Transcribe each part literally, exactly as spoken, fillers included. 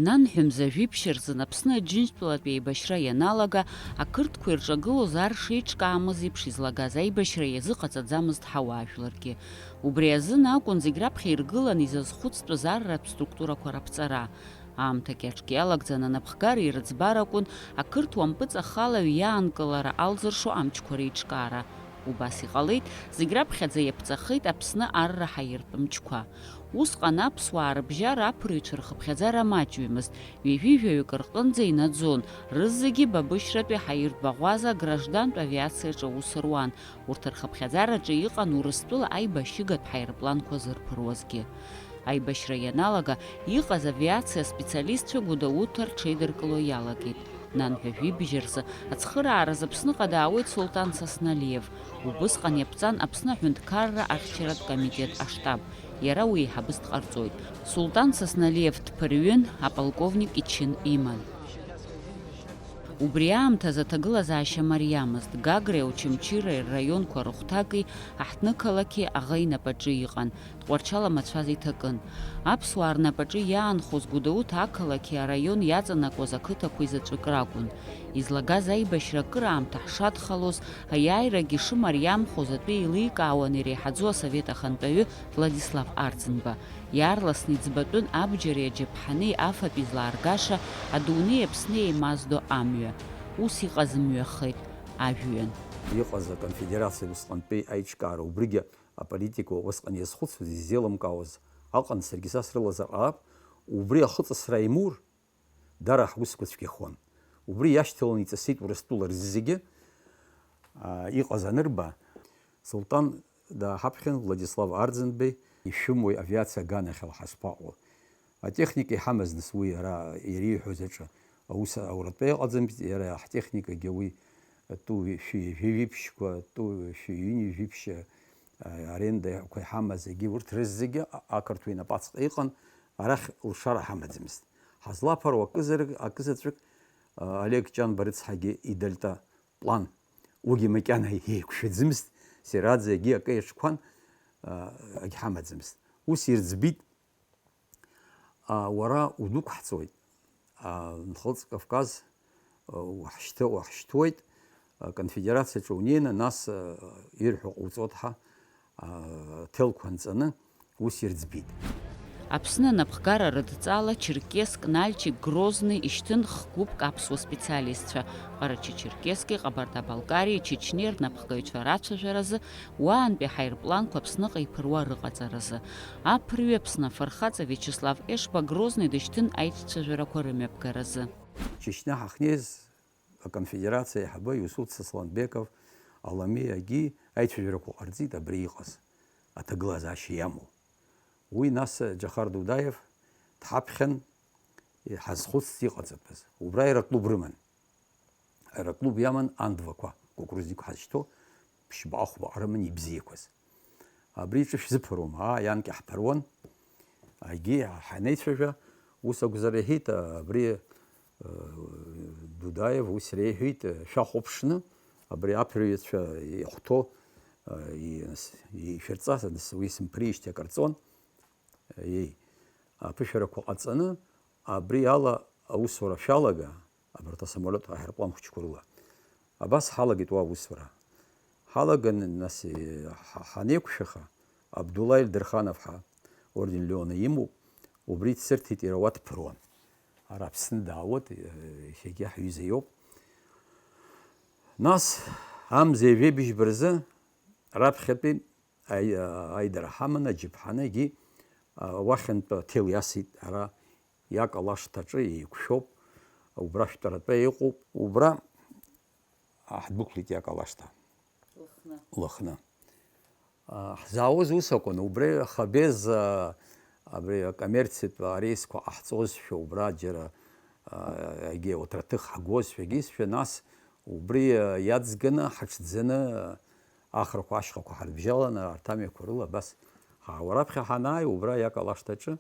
Нанҳәа мза жәиԥшь рзын Аԥсны Аџьынџьтәылатә еибашьра ианалага, ақырҭқәа ирҿагылоз ар шеиҿкаамыз еиԥш излагаз аибашьра иазыҟаҵаӡамызт ҳауаажәларгьы. Убри азын акәын зегь раԥхьа иргылан изазхәыцтәыз арратә структурақәа раԥҵара. Аамҭа кьаҿк иалагӡаны анапхгара ирыӡбар акәын ақырҭуа мпыҵахалаҩ иаанкылара алзыршо амчқәа реиҿкаара. Убас иҟалеит, зегь раԥхьаӡа иаԥҵахеит Аԥсны арра ҳаиртә мчқәа. Усҟан аԥсуаа рыбжьара аԥырҩцәа рхыԥхьаӡара маҷҩымызт, ҩажәи жәаҩык рҟынӡа инаӡон, рызегьы Бабышьратәи ҳаиртә баӷәаза аграждантә авиациаҿы аус руан, урҭ рхыԥхьаӡараҿы иҟан Урыстәыла аибашьыгатә ҳаирпланқәа зырԥыруазгьы. Аибашьра ианалага, иҟаз авиациа специалистцәа Гәдоуҭа рҽеидыркыло иалагеит. Нанҳәа жәибжь рзы ацхыраараз Аԥсныҟа даауеит Солтан Сасналиев. Убысҟан иаԥҵан Аԥсны аҳәынҭқарра ахьчаратә комитет аштаб. Иара уи еиҳабыс дҟарҵоит. Султан Сасналиев дԥырҩын, аполковник ичын иман. Убри аамҭазы аҭагылазаашьа мариамызт, Гагреи Очамчыреи рраионқәа рыхәҭаки аҳҭнықалақьи аӷа инапаҿы иҟан, Тҟәарчал амацәаз иҭакын. Аԥсуаа рнапаҿы иаанхоз Гәдоуҭа ақалақьи араион иаҵанакуаз ақыҭақәеи заҵәык ракәын. Излагаз аибашьра акыраамҭа ҳшадхалоз, аиааирагьы шымариамхоз атәы еиликаауан иреиҳаӡоу асовет ахантәаҩы Владислав Арӡынба. Иаарласны иӡбатәын абџьари аџьаԥҳани афатәи злааргаша, адунеи Аԥсни еимаздо амҩа. Ус иҟаз мҩахеит ажәҩан. Иҟаз аконфедерациа усҟантәи аиҿкаара убригьы аполитика усҟан иазхәыцуаз, изеилымкаауаз аҟан, саргьы са срылазар ҟалап, убри ахыҵысра имур, дара ҳусқәа цәгьахон. Убри иашьҭаланы иҵысит Урыстәыла рзегьы, аа, иҟаз анырба, Султан дааҳаԥхьан Владислав Арӡынбеи ишәымои авиациа аганахьала ҳашԥаҟоу? Атехника иҳамаз нас уи иара иреиҳәоз аҿы аус ауратәы иҟаӡамызт, иара ҳтехникагьы уи ту шәи жәаҩа ҩажәи ԥшьқәа, ту шәи ҩынҩажәи ԥшьа, а, арендақәа иҳамаз, егьи урҭ рызегьы а-, ақырҭуа инапаҵҟа иҟан, арахь лшара ҳамаӡамызт. Ҳазлаԥыруа акызар-, акызаҵәык, а, Олег Ҷанба рыцҳагьы идельта план, уигьы макьана еиқәшәаӡамызт, Сераӡе егьи акы иаҿқәан, а, агьҳамаӡамызт. Ус ирӡбит, а, уара удәықәҳҵоит, а, Нхылҵ Кавказ, а, уаҳшьҭы-, уаҳшьҭуеит, а, конфедерациаҿы унеины, нас, а, ирҳәо ҟауҵоит ҳәа, а, ҭелқәа нҵаны, ус ирӡбеит. Аԥсны анапхгара рыдҵала Черкесск, Нальчик, Грозный ишьҭын х-гәыԥк аԥсуа специалистцәа, Ҟарачы-Черкесски, Ҟабарда-Балкариеи Чечнеи рнапхгаҩцәа рацәажәаразы, уаантәи ҳаирпланқәа Аԥсныҟа иԥыруа рыҟаҵаразы. Аԥырҩы Аԥсны афырхаҵа Виачеслав Ешба Грозный дышьҭын аицәажәарақәа рымҩаԥгаразы. Чечня ҳахьнеиз, аконфедерациа аиҳабы Иусуф Сосланбеков, Аламиагьы аицәажәарақәа ҟарҵеит абри иҟаз аҭагылазаашьа иамоу. Уи нас Џьахар Дудаев дҳаԥхьан, ҳазхәыцт иҟаҵатәыз. Убра аероклуб рыман. Аероклуб иаман андвақәа, кукурузникқәа ҳазшьҭоу, ԥшьбаҟа-хәбаҟа рыман ибзиақәаз. Абри иҿы шәзыԥыруама? Аа, ианкьа ҳԥыруан. Егьи ҳанеицәажәа, ус акәзар иҳәеит, абри, э, Дудаев ус реиҳәеит, э, шәахәаԥшны, абри аԥырҩцәа иахәҭоу, э, и-, ишәырҵа, уи сымԥриижьҭеи акыр ҵуан. Еи, аԥышәарақәа ҟаҵаны, абри ала аусура шәалага, абарҭ асамолиот аҳаирплан хәыҷқәа рыла. Абас ҳалагеит уа аусура. Ҳалаган, нас, ҳа-, ҳанеиқәшәаха, Абдулла Ельдерханов ҳәа орден Леона имоуп, убри дсырҭеит, иара уа дԥыруан. Ара Аԥсны даауеит, иахьагьы ҳҩыза иоуп. Нас, амза ҩажәи бжьба рзы, раԥхьатәи аи-, аидара ҳаманы, аџьаԥҳаны, егьи, а, уахьынтә аҭел иасит, ара иакалашҭаҿы еиқәшәоуп, убра шәтәаратәы иҟоуп, убра ҳдәықәлеит иакалашҭа. Лыхны. Лыхны. А, ҳзаауаз ус акәын, убри Хабез, а, абри акоммерциатә арейсқәа ҟаҳҵозшәа, убра џьара, а, егьи ауҭраҭых ҳагозшәа, егьисшәа, нас убри, а, иаӡганы, ҳаҽӡаны, а, ахрақәа ашьхақәа ҳарыбжьаланы, арҭ амҩақәа рыла абас ҳаауа. Раԥхьа ҳанааи, убра иакалашҭаҿы,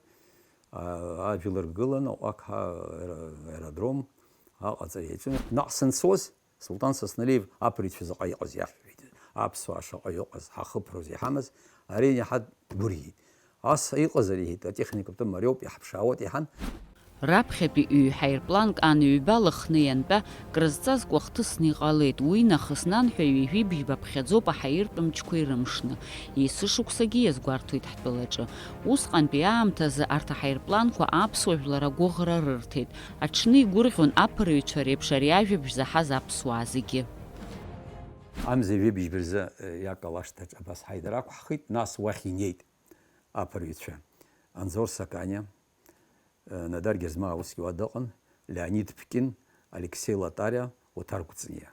а, ажәлар гыланы, Аҟәақҳа аеро-, аеродром аҟаҵара иаҿын. Наҟ санцоз, Султан Сасналиев аԥырҩцәа заҟа иҟаз иаҳҳәеит, аԥсуаа шаҟа иҟаз, ҳахыԥараз иҳамаз, ари иаҳа дгәырӷьеит. Ас иҟазар, иҳәеит, атехникатә мариоуп, иаҳԥшаауеит, иҳәан. Раԥхьатәи ҩ-ҳаирпланк ан ҩба Лыхны иантәа крызҵазкуа хҭысны иҟалеит, уи нахыс нанҳәа ҩажәи бжьба ԥхьаӡоуп аҳаиртә мчқәа ирымшны. Есышықәсагьы иазгәарҭоит ҳтәылаҿы. Усҟантәи аамҭазы арҭ аҳаирпланқәа аԥсуа жәлар агәыӷра рырҭеит. Аҽны игәырӷьон аԥырҩцәа реиԥш ари ажәабжь заҳаз аԥсуаа зегьы. Амза ҩажәи бжьба рзы, э, иакалашҭаҿ абас ҳаидара ақәҳхит, нас уахь инеит аԥырҩцәа. Анзор Саканиа, э, Надар Герзмаа усгьы уа дыҟан, Леонид Ԥкин, Алексеи Латариа, Оҭар Кәыҵниа.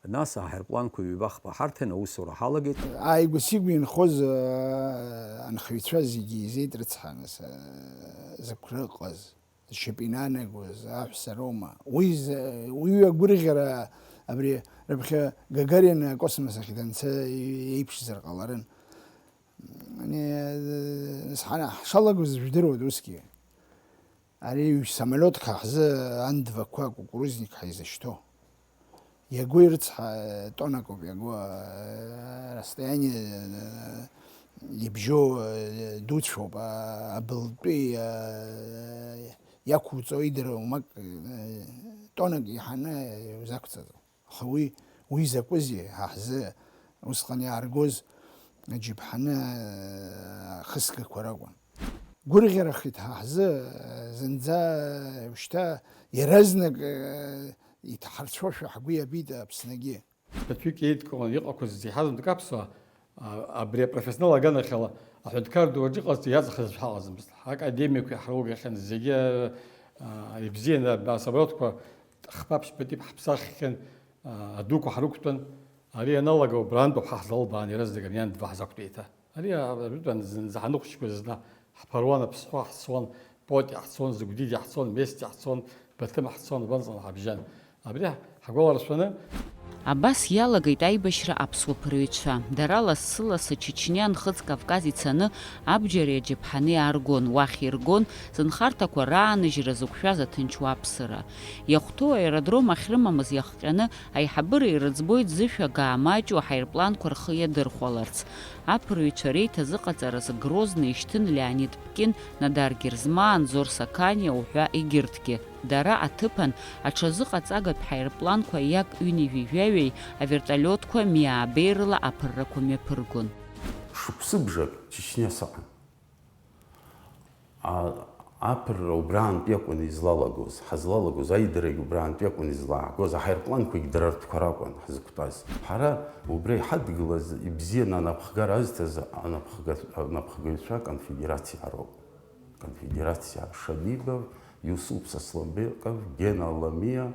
Нас аҳаирпланқәа ҩба-хԥа ҳарҭан аусура ҳалагеит. Ааигәа-сигәа инхоз, э, анхаҩцәа зегьы еизеит рыцҳаныс, э, зықәра ыҟаз, зшьапы инанагоз аҳәса роума. Уи з-, уи агәырӷьара абри раԥхьа Гагарин акосмос ахь данца еиԥшзар ҟаларын. Ани, ҳшалагоз жәдыруада усгьы? Ари ҩ-самолиотк ҳзы ан двақәа кукурузник ҳаизышьҭоу. Иаго ирыцҳа, тоннак ауп иаго, расстояние, ибжьоу, дуцәоуп, абылтәы, иақәуҵо идыруа умак, тоннак иҳаны иузақәҵаӡом. Аха уи, уи закәызеи, ҳа ҳзы усҟан иааргоз аџьаԥҳаны, э, ахысгақәа ракәын. Гәырӷьарахеит ҳа ҳзы, э, зынӡа, э, шьҭа иаразнак, э, иҭҳарцәошәа ҳгәы иабеит Аԥсныгьы. Ԥыҭҩык еидкыланы иҟақәаз зегьы ҳазынтәык аԥсуаа, а, абри апрофессионал аганахьала аҳәынҭқар ду аҿы иҟазҵо иаҵахаз аӡә ҳаҟаӡамызт. Академиақәа иаҳругахьан зегьы, а, ибзианы, асамолиотқәа хԥа-ԥшьба тип ҳаԥсаххьан, а, адуқәа ҳрықәтәан. Ари ианалага убрантәоуп ҳа ҳзалбаан иаразнак амиан два ҳзақәтәеит еиҭа. Ари ажәытәан зынӡа ҳаныхәыҷқәаз зны ҳԥыруан, аԥсхәы ҳцон, Потиа ҳцон, Зыгәдиди ҳцон, Мести ҳцон, Баҭым ҳцон, убанҵан ҳабжьан. Абри ҳгәаларшәаны. Абас иалагеит аибашьра аԥсуа ԥырҩцәа. Дара лассы-лассы Чечниа Нхыҵ Кавказ ицаны абџьари аџьаԥҳани ааргон, уахь иргон, зынхарҭақәа рааныжьра зықәшәаз аҭынч уаԥсыра. Иахәҭоу аеродром ахьрымамыз иахҟьаны, аиҳабыра ирыӡбоит зышәа гаамаҷу аҳаирпланқәа рхы иадырхәаларц. Аԥырҩцәа реиҭазыҟаҵаразы Грозны ишьҭын Леонид Ԥкин, Надар Герзмаа, Анзор Саканиа уҳәа егьырҭгьы. Дара аҭыԥан аҽазыҟаҵагатә ҳаирпланқәа Як ҩынҩажәи жәаҩеи авертолиотқәа миаабеи рыла аԥыррақәа мҩаԥыргон. Шықәсыбжак Чечниа саҟан. А, аԥырра убраантә иакәын излалагоз, ҳазлалагоз, аидарагь убраантә иакәын излааҳгоз, аҳаирпланқәагь дара ртәқәа ракәын ҳзықәтәаз. Ҳара убра иҳадгылаз, ибзианы анапхгара азҭаз анапхга-, анапхгаҩцәа аконфедерациа роуп. Конфедерациа Шабибов, Иусуп Сослобеков, Гена Ламиа,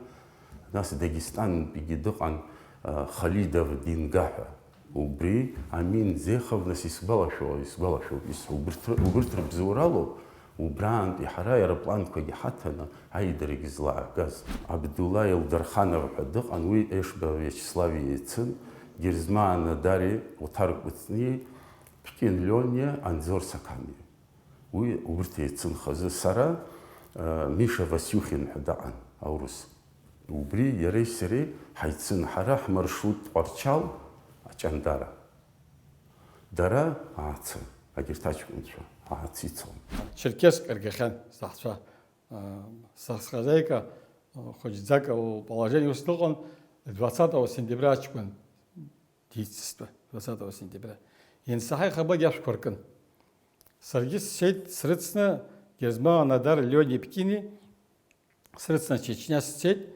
нас Дагестантәигьы дыҟан, а, Халидов Динга ҳәа. Убри Амин Зехов, нас исгәалашәо, исгәалашәоит, ис-, убырҭ, убырҭ рыбзоуралоуп, убраантәи ҳара аеропланқәагьы ҳаҭаны аидарагьы злаагаз. Абдулла Елдарханов ҳәа дыҟан, уи Ешба Виачеслав иеицын, Герзмаа Надари, Оҭар Кәыҵниеи, Ԥкин Лиониа, Анзор Саканиа. Уи убырҭ еицынхазы сара, э, Миша Васиухин ҳәа даҟан, аурыс. Убри иареи сареи ҳаицын, ҳара ҳмаршрут Тҟәарчал, Аҷандара. Дара Аацы, агьырҭ аҷкәынцәа Аацы ицон. Черкесск ргахьан саҳцәа, а, сахазаика, а, хәыҷӡак лположение ус дыҟан, двадцатого сентября аҷкәын дицыстәа, двадцатого сентября. Иансаҳа ихабагь ашәқәа ркын. Саргьы сцеит срыцны, Герзмаа Надар, Лиониа Ԥкини, срыцны Чечня сцеит.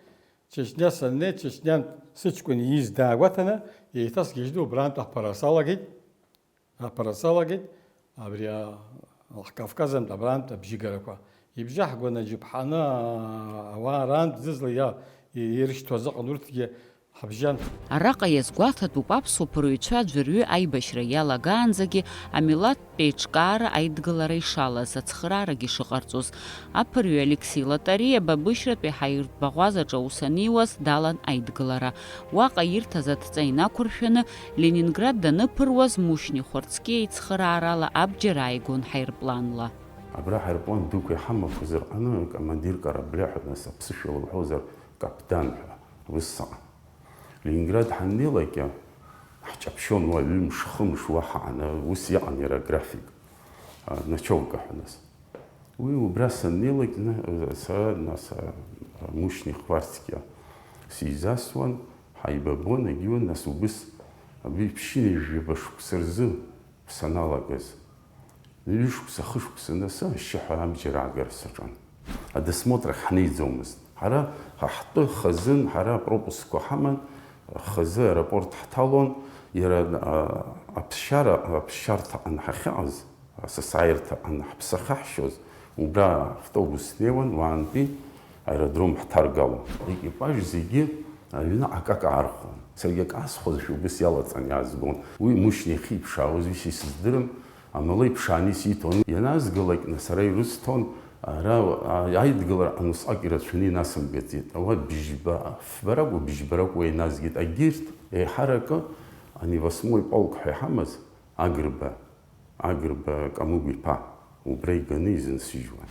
Чечня саннеи, Чечнян сыҷкәын ииз даагәаҭаны, еиҭа сгьежьны убраантә аԥара салагеит. Аԥара салагеит, абри, а, ҳКавказантә абраантә абжьыгарақәа. Ибжьаҳгон аџьаԥҳаны, а, ауаа раантә зызла иа-, и-, ирышьҭуаз ыҟан урҭгьы ҳабжьан. Араҟа иазгәаҭатәуп аԥсуа ԥырҩцәа аӡәырҩы аибашьра иалагаанӡагьы амилаҭтә еиҿкаара аидгылара ишалаз, ацхыраарагьы шыҟарҵоз. Аԥырҩы Алексеи Латариа Бабышьратәи ҳаиртә баӷәазаҿ аус аниуаз далан аидгылара. Уаҟа ирҭаз адҵа инақәыршәаны, Ленинград даныԥыруаз Мушьни Хәарцкиа ицхыраарала абџьар ааигон ҳаирпланла. Абра ҳаирплан дуқәа иҳамақәаз рҟны командир корабля ҳәа, нас аԥсышәала уҳәозар, каԥдан ҳәа, ус саҟан. Ленинград ҳаннеилак, ҳҷаԥшьон уа ҩымш, хымш уа ҳаан, ус иҟан иара аграфик, а, ночёвка ҳәа нас. Уи убра саннеилак, на-, сара, нас, а, Мушьни Хварцкиа сизасуан, ҳаибабон, егьиуан, нас убыс абри ԥшьынҩажәи жәаба шықәса рзы саналагаз. Ҩышықәса, хышықәса анысы, ашьшьыҳәа абџьар аагара саҿын. Адосмотр ахь ҳнеиӡомызт. Ҳара ҳа ҳтәы хазын, ҳара апропускқәа ҳаман, хазы аеропорт ҳҭалон, иара, а, аԥсшьара, аԥсшьарҭаҟны ҳахьыҟаз, асасааирҭаҟны ҳаԥсахаҳшьоз, убра автобус снеиуан, уаантәи аеродром ҳҭаргалон. Аекипаж зегьы аҩны акака аархәон. Саргьы акы аасхәозшәа убыс иалаҵан иаазгон. Уи Мушьни иахьиԥшаауаз ишьа исыздырам, амала иԥшааны исиҭон. Ианаазгалак, нас, ара ирысҭон, ара, а, аидгылара усҟак ирацәаны инасымгаӡеит. Ауа бжьба, фбарак, бжьбарак уа иназгеит. Агьырҭ еиҳаракы ани восьмой полк ҳәа иҳамаз Агрба, Агрба Камыгә иԥа, убра иганы изынсыжьуан.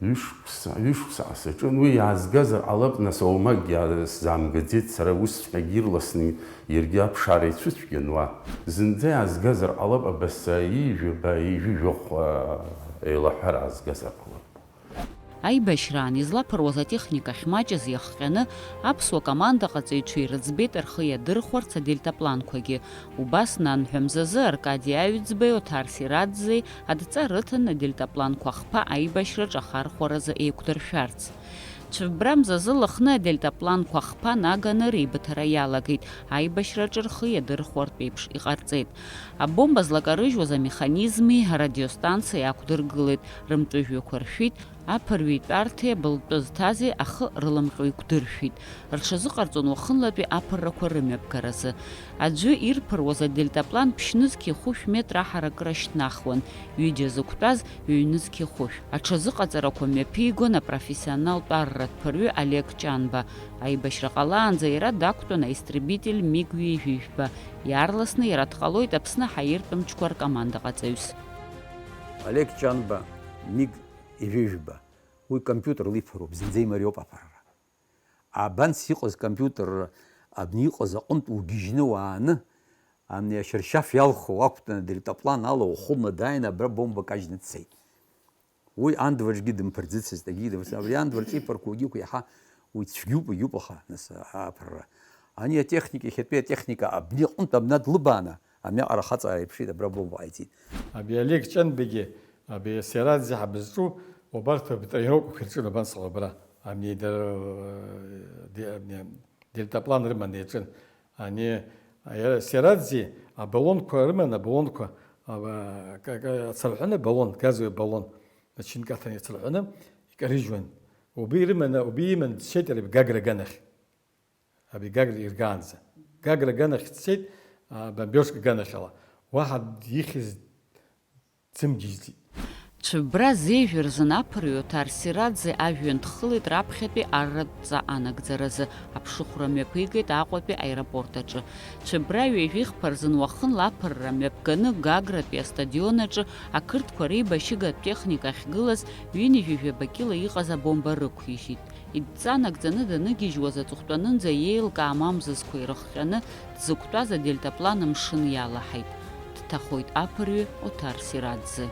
Ҩышықәса, ҩышықәса ҟасаҿын, уи иаазгазар ҟалап, нас, оумакгьы сзаамгаӡеит, сара усҵәҟьагьы ирласны иаргьы аԥшаара ицәыцәгьан уа. Зынӡа иаазгазар ҟалап, абасҵәҟьа ҩажәи жәаба, ҩажәи жәохә, а, еилаҳәара аазгазар ҟалап. Аибашьраан излаԥыруаз атехника ахьмаҷыз иахҟьаны, аԥсуа командаҟаҵаҩцәа ирыӡбеит рхы иадырхәарц адельтапланқәагьы. Убас нанҳәа мзазы Аркади Аҩӡбеи Оҭар Сираӡӡеи адҵа рыҭаны адельтапланқәа хԥа аибашьраҿы ахархәаразы еиқәдыршәарц. Цәыббра мзазы Лыхны адельтапланқәа хԥа наганы реибыҭара иалагеит, аибашьраҿы рхы иадырхәартә еиԥш иҟарҵеит. Абомба злакарыжьуаз амеханизми арадиостанциеи аақәдыргылеит, рымҵәыжәҩақәа ршәит, аԥырҩы итәарҭеи абылтәы зҭази ахы рыламҟьо иқәдыршәит. Рҽазыҟарҵон уахынлатәи аԥыррақәа рымҩаԥгаразы. Аӡәы ирԥыруаз адельтаплан ԥшьнызқьи хәышә метра аҳаракыра шьҭнахуан, ҩыџьа зықәтәаз ҩ-нызқьи хәышә. Аҽазыҟаҵарақәа мҩаԥигон апрофессионалтә арратә ԥырҩы Олег Ҷанба. Аибашьра ҟалаанӡа иара дақәтәан аистребитель миг ҩажәи жәба. Иаарласны иара дҟалоит Аԥсны аҳаиртә мчқәа ркомандаҟаҵаҩыс. Олег Ҷанба, миг ҩажәи жәба. Уи компиутерла иԥыруп, зынӡа имариоуп аԥырра. Абанс иҟаз компиутер абни иҟаз аҟынтә угьежьны уааны, абни ашьаршьаф иалху ақәтәаны адельтаплан ала ухылны дааины абра бомба кажьны дцеит. Уи Андваҿгьы дымԥырӡыцызт, егьи дымԥырӡыцызт. Абри Андваҿ иԥырқәагьы иаҳа уи цәгьоуп, егьуп, аха, нас, а-, аԥырра. Ани атехника, иахьатәи атехника абни аҟынтә абна длыбааны, абниаҟара ахаҵа ааиԥшит, абра бомба ҟаиҵеит. Абри Олег Ҷанбагьы, абри Сиараӡе ҳабызҿу, убарҭ абри тренировкақәа ирҿын абанс ала абра. Абни дара, э, де-, абни дельтаплан рыманы иаҿын. Ани, иара Сиараӡе абаллонқәа рыманы, абаллонқәа, аба-, ка-, ка-, ацарҳәаны абаллон, газовый баллон, начинка аҭаны ицарҳәаны икарыжьуан. Убри ирыманы, убри иманы дцеит иара Гагра аганахь. Абри Гагра иргаанӡа. Гагра аганахь дцеит, а, бомбежка аганахьала. Уаҳа ихьыз дзымгьежьӡеит. Цәыббра зежә рзын аԥырҩы Оҭар Сираӡе ажәҩан дхылеит раԥхьатәи арратә ҵа анагӡаразы, аԥшыхәра мҩаԥигеит Аҟәатәи аеропорт аҿы. Цәыббра ҩажәи хԥа рзын уахынла аԥырра мҩаԥганы Гагратәи астадион аҿы ақырҭқәа реибашьыгатә техника ахьгылаз ҩынҩажәи жәаба кьыла иҟаз абомба рықәижьит. Идҵа нагӡаны даныгьежьуаз аҵыхәтәанынӡа иеилкаам амзызқәа ирыхҟьаны дзықәтәаз адельтаплан амшын иалаҳаит. Дҭахоит аԥырҩы Оҭар Сираӡе.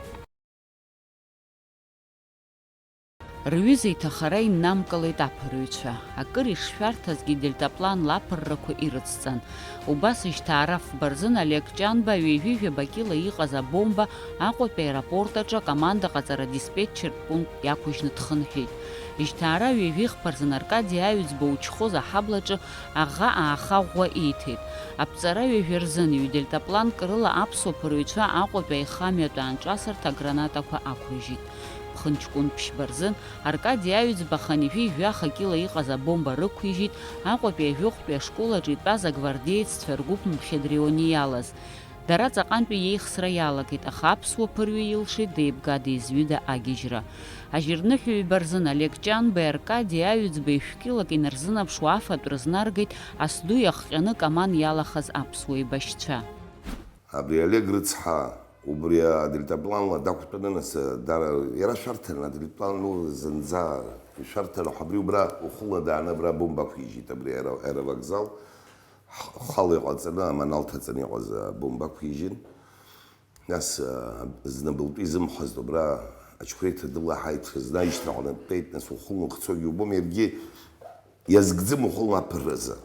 Рҩыза иҭахара иннамкылеит аԥырҩцәа. Акыр ишшәарҭазгьы дельтапланла аԥыррақәа ирыцҵан. Убас жьҭаара фба рзын Олег Ҷанба ҩажәи жәаба кьыла иҟаз абомба Аҟәатәи аеропорт аҿы акомандаҟаҵара диспетчертә пункт иақәыжьны дхынҳәит. Жьҭаара ҩажәи хԥа рзын Аркади Аҩӡба учхоз аҳаблаҿы аӷа ааха ӷәӷәа ииҭеит. Аԥҵара ҩажәа рзын ҩ-дельтапланк рыла аԥсуа ԥырҩцәа Аҟәатәи аихамҩатә аанҿасырҭа агранатақәа ақәрыжьит. Ԥхынҷкәын ԥшьба рзын Аркади Аҩӡба хынҩажәи жәаха кьыла иҟаз абомба рықәижьит Аҟәатәи ажәохәтәи ашкол аҿы итәаз агвардееццәа ргәыԥ Мхьедрионе иалаз. Дара ҵаҟантәи иеихсра иалагеит, аха аԥсуа ԥырҩы илшеит деибга-деизҩыда агьежьра. Ажьырныҳәаҩба рзын Олег Ҷанбеи Аркади Аҩӡбеи шәкьылак инарзынаԥшуа афатә рызнаргеит асду иахҟьаны каман иалахаз аԥсуа еибашьцәа. Абри Олег рыцҳа, убри адельтапланла дақәтәаны, нас, дара, иара шәарҭан, адельтаплан, ну, зынӡа ишәарҭан, аха абри убра ухыла дааны абра абомба ақәижьит, абри аеро-, аеровокзал. Х-, хала иҟаҵаны, аманал ҭаҵаны иҟаз абомба ақәижьын. Нас, а, знапылтәи изымҳазт убра Аҽқәреи ҭадылаҳаит, ҽазны аишьҭра ҟанаҵеит, нас ухылымхцогьы убом, иаргьы иазгӡым ухылым аԥырразы.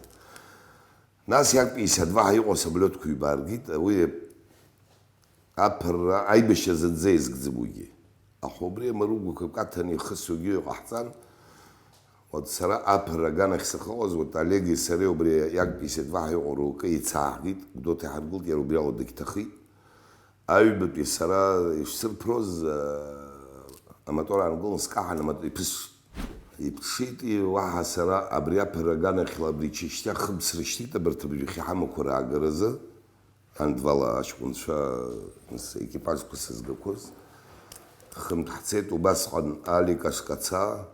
Нас Як пятьдесят два ҳәа иҟоу асамолиотқәа ҩба ааргеит, уи аԥырра, аибашьра зынӡа иазгӡым уигьы. Аха убри амаругәқәа каҭаны ихысугьы иҟаҳҵан, уаҵә сара аԥырра аганахь сахьыҟаз, уаҵә Олеги сареи убри Як пятьдесят два ҳәа иҟоу рукы еицааҳгеит, Гәдоуҭа иҳаргылт, иара убриала дагьҭахеит. Аҩбатәи сара ишсырԥроз, аа, амотор аанкылан скаҳан, амотор иԥыс-, иԥҽит, уаҳа сара абри аԥырра аганахьла абри чышьҭа хыб срышьҭит, абарҭ абыржәы иҳамақәа раагаразы, ан-два-ла аҷкәынцәа, нас, екипажқәа сызгақәоз. Хынтә ҳцеит, убасҟан Алик Ашкаца,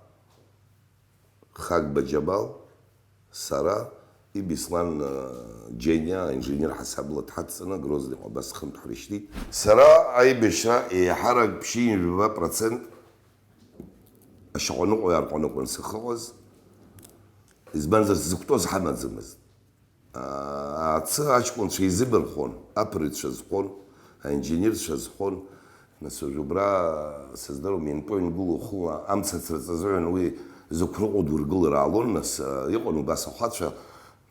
Хагба Џьабал, сара, и Беслан, э, Џьениа, аинженер ҳасабла дҳадҵаны Грозныҟа абас хынтә ҳрышьҭит. Сара аибашьра еиҳарак ԥшьынҩажәи жәаба процент ашьаҟаныҟәа иарҟаныҟәан сахьыҟаз, избанзар, сзықәтәоз ҳамаӡамызт. Аацы аҷкәынцәа еизыбархон, аԥырҩцәа азхон, аинженерцәа азхон. Нас уажә убра, сыздыруам, ианпо иангылоу хыла амца ацраҵа азыҳәан уи зықәрыҟәа удургылар аалон, нас, а, иҟан убас ахәацәа,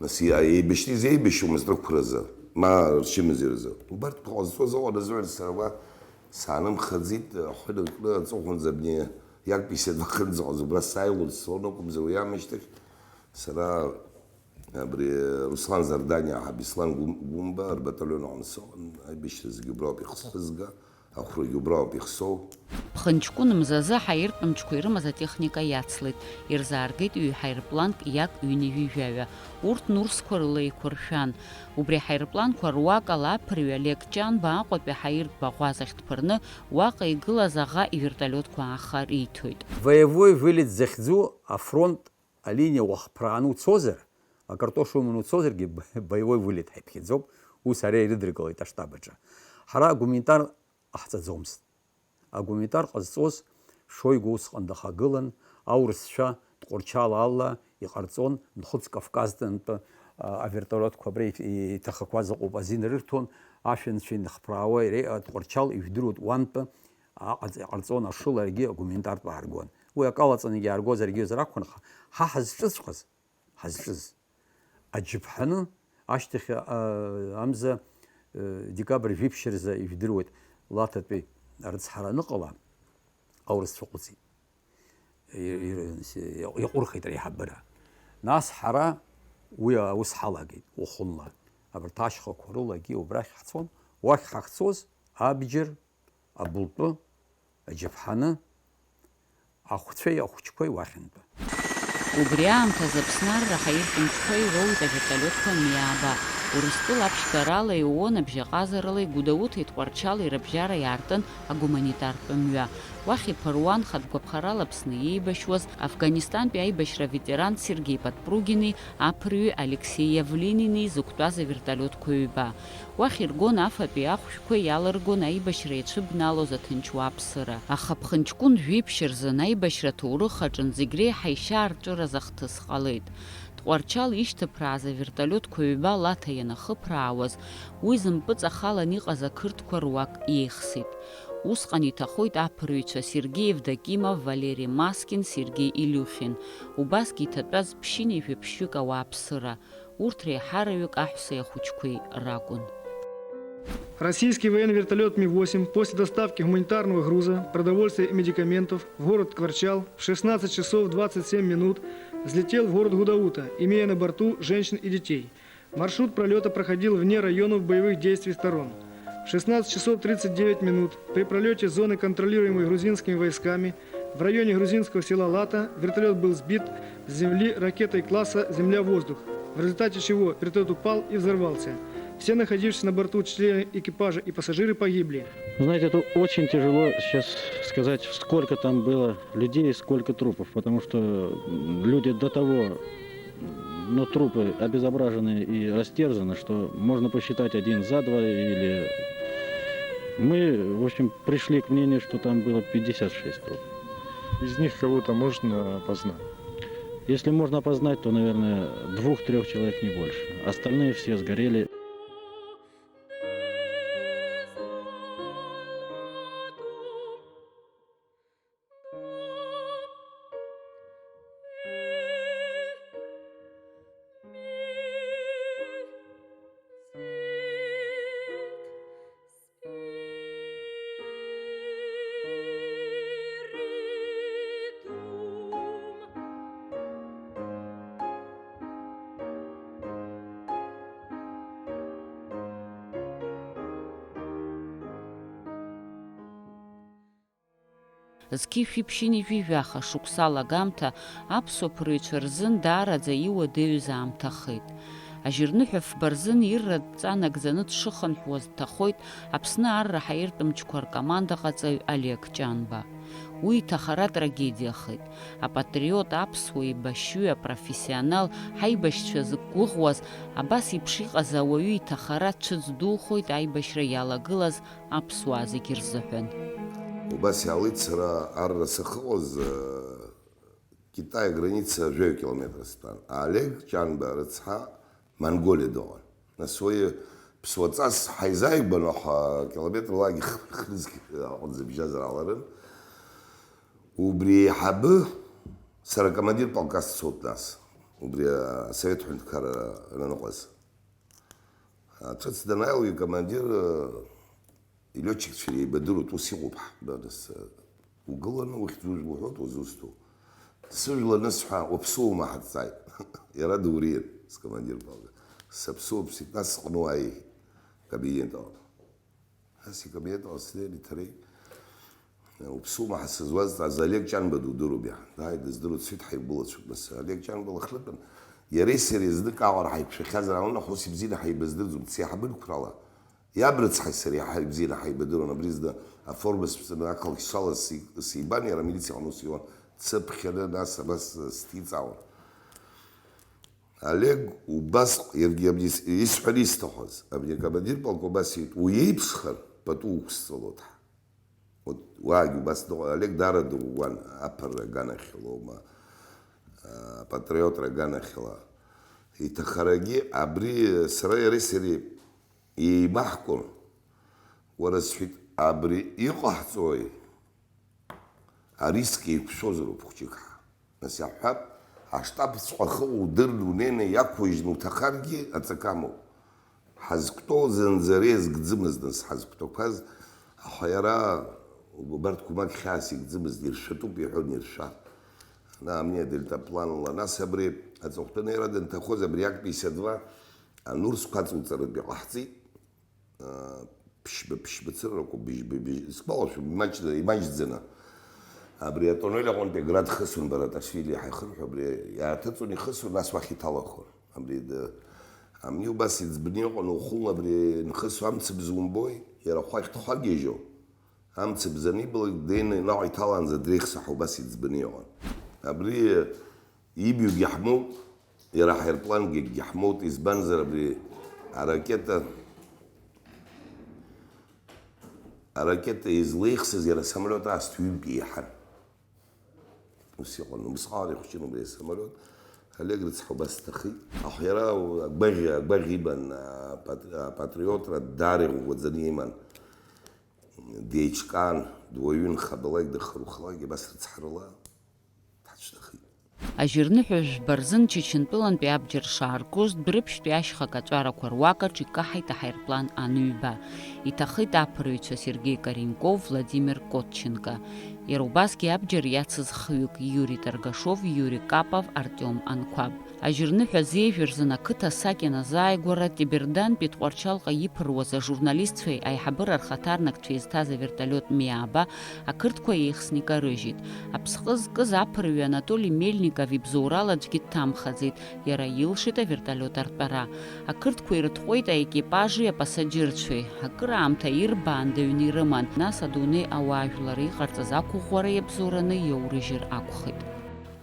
нас иа-, еибашьны изеибашьуамызт рықәразы, ма рчымазаҩразы. Убарҭқәа ҟазҵоз ыҟан азыҳәан сара уа саанымхаӡеит, ахәы ныркны аҵыхәанӡа абни Як пятьдесят два хынӡаҟаз убра сааилон, сцон акәымзар, уи аамышьҭахь сара Абри Руслан Зардани аҳ Беслан Гәым-, Гәымба рбаталион аҟны сыҟан, аибашьра зегьы убра ауп ихсхызга, ахәрагьы убра ауп ихсоу. Ԥхынҷкәын мзазы аҳаиртә мчқәа ирымаз атехника иацлеит, ирзааргеит ҩ-ҳаирпланк Як ҩынҩажәи жәаҩа. Урҭ Нурсқәа рыла еиқәыршәан. Убри аҳаирпланқәа руак ала аԥырҩы Олег Ҷанба Аҟәатәи аҳаиртә баӷәазахь дԥырны, уаҟа игылаз аӷа ивертолиотқәа ааха риҭоит. Боевой вылет захьӡу афронт алиниа уахԥрааны уцозар, акартош уманы уцозаргьы, боевой вылет ҳаиԥхьаӡоуп, ус ара ирыдыркылеит аштаб аҿы. Ҳара агуманитар ҟаҳҵаӡомызт. Агуманитар ҟазҵоз Шойгу усҟан дахагылан, аурысцәа Тҟәарчал ала иҟарҵон, Нхыҵ Кавказтәантәи, а, авертолиотқәа абра иҭ-, иҭахақәаз ыҟоуп, азин рырҭон, ашәанцәа инхыԥраауа ире-, Тҟәарчал ижәдыруеит, уантәи аҟаҵ-, иҟарҵон ашыла, аргьы агуманитартә ааргон. Уи акалаҵаныгьы ааргозаргьы ракәын, ҳа ҳазҿыҵәҟьаз, ҳазҿыз. Аџьаԥҳаны ашьҭахь, а, амза, э, декабрь жәиԥшь рзы ижәдыруеит, Лаҭатәи арыцҳара аныҟала, аурысцәа ҟәыҵит. И-, и-, иаҟәырхит реиҳабыра. Нас ҳара уи аус ҳалагеит, уахынла. Абарҭ ашьхақәа рылагьы убрахь ҳцон, уахь ҳахьцоз абџьар, абылтәы, аџьаԥҳаны, ахәцәеи ахәыҷқәеи уахьынтәи. Убри аамҭазы Аԥсны арра ҳаиртә мчқәа ироуит авертолиотқәа мҩаба. Урыстәыла аԥшьгарала иууан абжьаҟазарала Гәдоуҭеи Тҟәарчали рыбжьара иаартын агуманитартә мҩа. Уахь иԥыруан хатә гәаԥхарала Аԥсны иеибашьуаз Афганистантәи аибашьра аветеран Сергеи Подпругини аԥырҩы Алексеи Явлинини зықәтәаз авертолиотқәа ҩба. Уахь иргон афатәи ахәшәқәа, иалыргон аибашьра иацәыбналоз аҭынч уааԥсыра. Аха ԥхынҷкәын жәиԥшь рзын аибашьра аҭоурых аҿынтә зегь реиҳа ишьаарҵәыраз ахҭыс ҟалеит. Тҟәарчал ишьҭыԥрааз авертолиотқәа ҩба Лаҭа ианахыԥраауаз, уи зымпыҵахалан иҟаз ақырҭқәа руак иеихсит. Усҟан иҭахоит аԥырҩцәа Сергеи Евдокимов, Валери Маскин, Сергеи Илиухин, убасгьы иҭатәаз ԥшьынҩажәи ԥшьҩык ауааԥсыра. Урҭ реиҳараҩык аҳәсеи ахәыҷқәеи ракәын. Российский военный вертолет Ми восемь после доставки гуманитарного груза, продовольствия и медикаментов в город Тҟәарчал в шестнадцать часов двадцать семь минут взлетел в город Гудаута, имея на борту женщин и детей. Маршрут пролёта проходил вне районов боевых действий сторон. В шестнадцать часов тридцать девять минут при пролёте зоны, контролируемой грузинскими войсками, в районе грузинского села Лата вертолёт был сбит с земли ракетой класса «Земля-воздух», в результате чего вертолёт упал и взорвался. Все находившиеся на борту члены экипажа и пассажиры погибли. Знаете, это очень тяжело сейчас сказать, сколько там было людей, сколько трупов, потому что, м, люди до того, м, ну, трупы обезображены и растерзаны, что можно посчитать один за два или... Мы, в общем, пришли к мнению, что там было пятьдесят шесть трупов. Из них кого-то можно опознать? Если можно опознать, то, наверное, двух-трёх человек, не больше. Остальные все сгорели. Зқьи шәиԥшьыни жәаха шықәса алагамҭа аԥсуа ԥырҩцәа рзын даараӡа иуадаҩыз аамҭахеит. Ажьырныҳәа фба рзын ирратә ҵа нагӡаны дшыхынҳәуаз дҭахоит Аԥсны арра ҳаиртә мчқәа ркомандаҟаҵаҩ Олег Ҷанба. Уи иҭахара трагедиахеит. Апатриот, аԥсуа еибашьҩы, апрофессионал, ҳаибашьцәа зықәгәыӷуаз, абас еиԥш иҟаз ауаҩы иҭахара цәыӡ духоит аибашьра иалагылаз аԥсуаа зегьы рзыҳәан. Убас иаалеит сара арра сахьыҟаз, э, Китай аграница жәаҩа километр стәан. Олег Ҷанба рыцҳа Монголиа дыҟан. Нас уи ԥсуаҵас ҳаизааигәан, аха километрлагьы хынзгьы аҟынӡа бжьазар ҟаларын. Убри еиҳабы сара командир полка сцот нас. Убри асовет ҳәынҭқарра аныҟаз. Аҿыц данааилак икомандир, э, илетчикцәа иеибадыруеит, ус иҟоуп ҳҳәарас, э, угыланы ухьӡ ужәла уҳәоит, узусҭоу. Сыжәла анысҳәа, уаԥсуоума ҳәа дҵааит. Иара дуриан, скомандир полка. Саԥсуоуп, сит, нас сҟны уааи, кабинет аҟны. Нас икабинет аҟны снеин иҭареи. Уԥсума ҳәа сызуазҵааз, Олег Ҷанба дудыруп иаҳа. Дааит, дыздыруеит, сҳәеит, ҳаигәылацәоуп нас. Олег Ҷанба Лыхнытәын, иареи сареи знык аҟара ҳаиқәшәахьазар акәын, аха ус ибзианы ҳаибаздырӡом, дсеиҳабын қәрала. Иаб рыцҳаи сареи ҳа-, ибзианы ҳаибадыруан, абри зны аформа сҵаны ақалақь сала си-, сибан, иара амилициаҟны ус иуан, дсыԥхьаны, нас абас сҭиҵаауан. Олег убас, иаргьы абни с-, исҳәар исҭахыз, абни акомандир полк убас иҳәеит, уиеиԥшхар, пату уқәсҵалоит ҳәа. Вот уаагьы убас дыҟан, Олег даара дыӷәӷәан, аԥырра аганахьалоума, а, апатриотра аганахьала. Иҭахарагьы абри сара иареи сареи еимаҳкуан. Уара, сҳәеит, абри иҟаҳҵои? Ариск еиқәшәозароуп хәҷык ҳа. Нас иаҳҳәап, аштабҵәҟьа ахы удырны унеины иақәужьны уҭахаргьы аҵакы амоуп. Ҳазқәтәоу зынӡа ара иазкӡымызт, нас ҳазқәтәақәаз, аха иара убарҭқәа маҷк хьаас икӡымызт, иршәатәуп иҳәон, иршәа. Ана амни адельтапланла, нас абри аҵыхәтәаны иара данҭахоз, абри Як пятьдесят два, анурсқәа аҵуҵаратә иҟаҳҵеит. Ԥшьба, ԥшьба цырақәа, быжьба, быжь-, исгәалашәом, имаҷ-, имаҷӡаны. Абри атуннель аҟынтәи аград хысуан, Бараташвили ҳаихырҳәо, абри иааҭыҵуан, ихысуан, нас уахь иҭалахуан. Абри д-, амни убас иӡбны иҟан, ухәылны абри нхысуа амцабз умбои, иара ахәы ахьҭхәагьежьуа. Амцабз анибалак, днеины наҟ иҭалаанӡа дреихсаҳа убас иӡбаны иҟан. Абри Ибаҩгьы ҳмоут, иара аҳаирплангьы акгьы ҳмоут, избанзар абри аракета, аракета излеихсыз иара асамолиот аасҭа ҩынтә еиҳан. Ус иҟан, убысҟан ихәҷын убри асамолиот. Олег рыцҳа убас дҭахеит. Аха иара агәаӷь, агәаӷь ибан, апат-, апатриотра даара иӷәӷәаӡаны иман. Деиҿкаан, дуаҩын, хадалак, дахарухалак, абас рыцҳарала. Дҳацәҭахеит. Ажьырныҳәа жәба рзын Чачынтәылантәи абџьар шааргоз, Дәрыԥшьтәи ашьха каҵәарақәа руакаҿ икаҳаит аҳаирплан ан ҩба. Иҭахеит аԥырҩцәа Сергеи Кореньков, Владимир Котченко. Иара убасгьы абџьар иацыз хҩык, Иури Торгашов, Иури Капов, Артиом Анқәаб. Ажьырныҳәа зежәа рзын ақыҭа асакьа аназааигәара, Тебердантәи Тҟәарчалҟа иԥыруаз ажурналистцәеи аиҳабыра рхаҭарнакцәеи зҭаз авертолиот Миаба ақырҭқәа еихсны икарыжьит. Аԥсҟы зкыз аԥырҩы Анатоли Мельников ибзоурала аӡәгьы дҭамхаӡеит, иара илшеит авертолиот артәара. Ақырҭқәа ирытҟәеит аекипажи апасаџьырцәеи. Акыраамҭа ирбаандаҩны ирыман, нас адунеи ауаажәлар иҟарҵаз ақәыӷәӷәара иабзоураны иоурыжьыр акәхеит.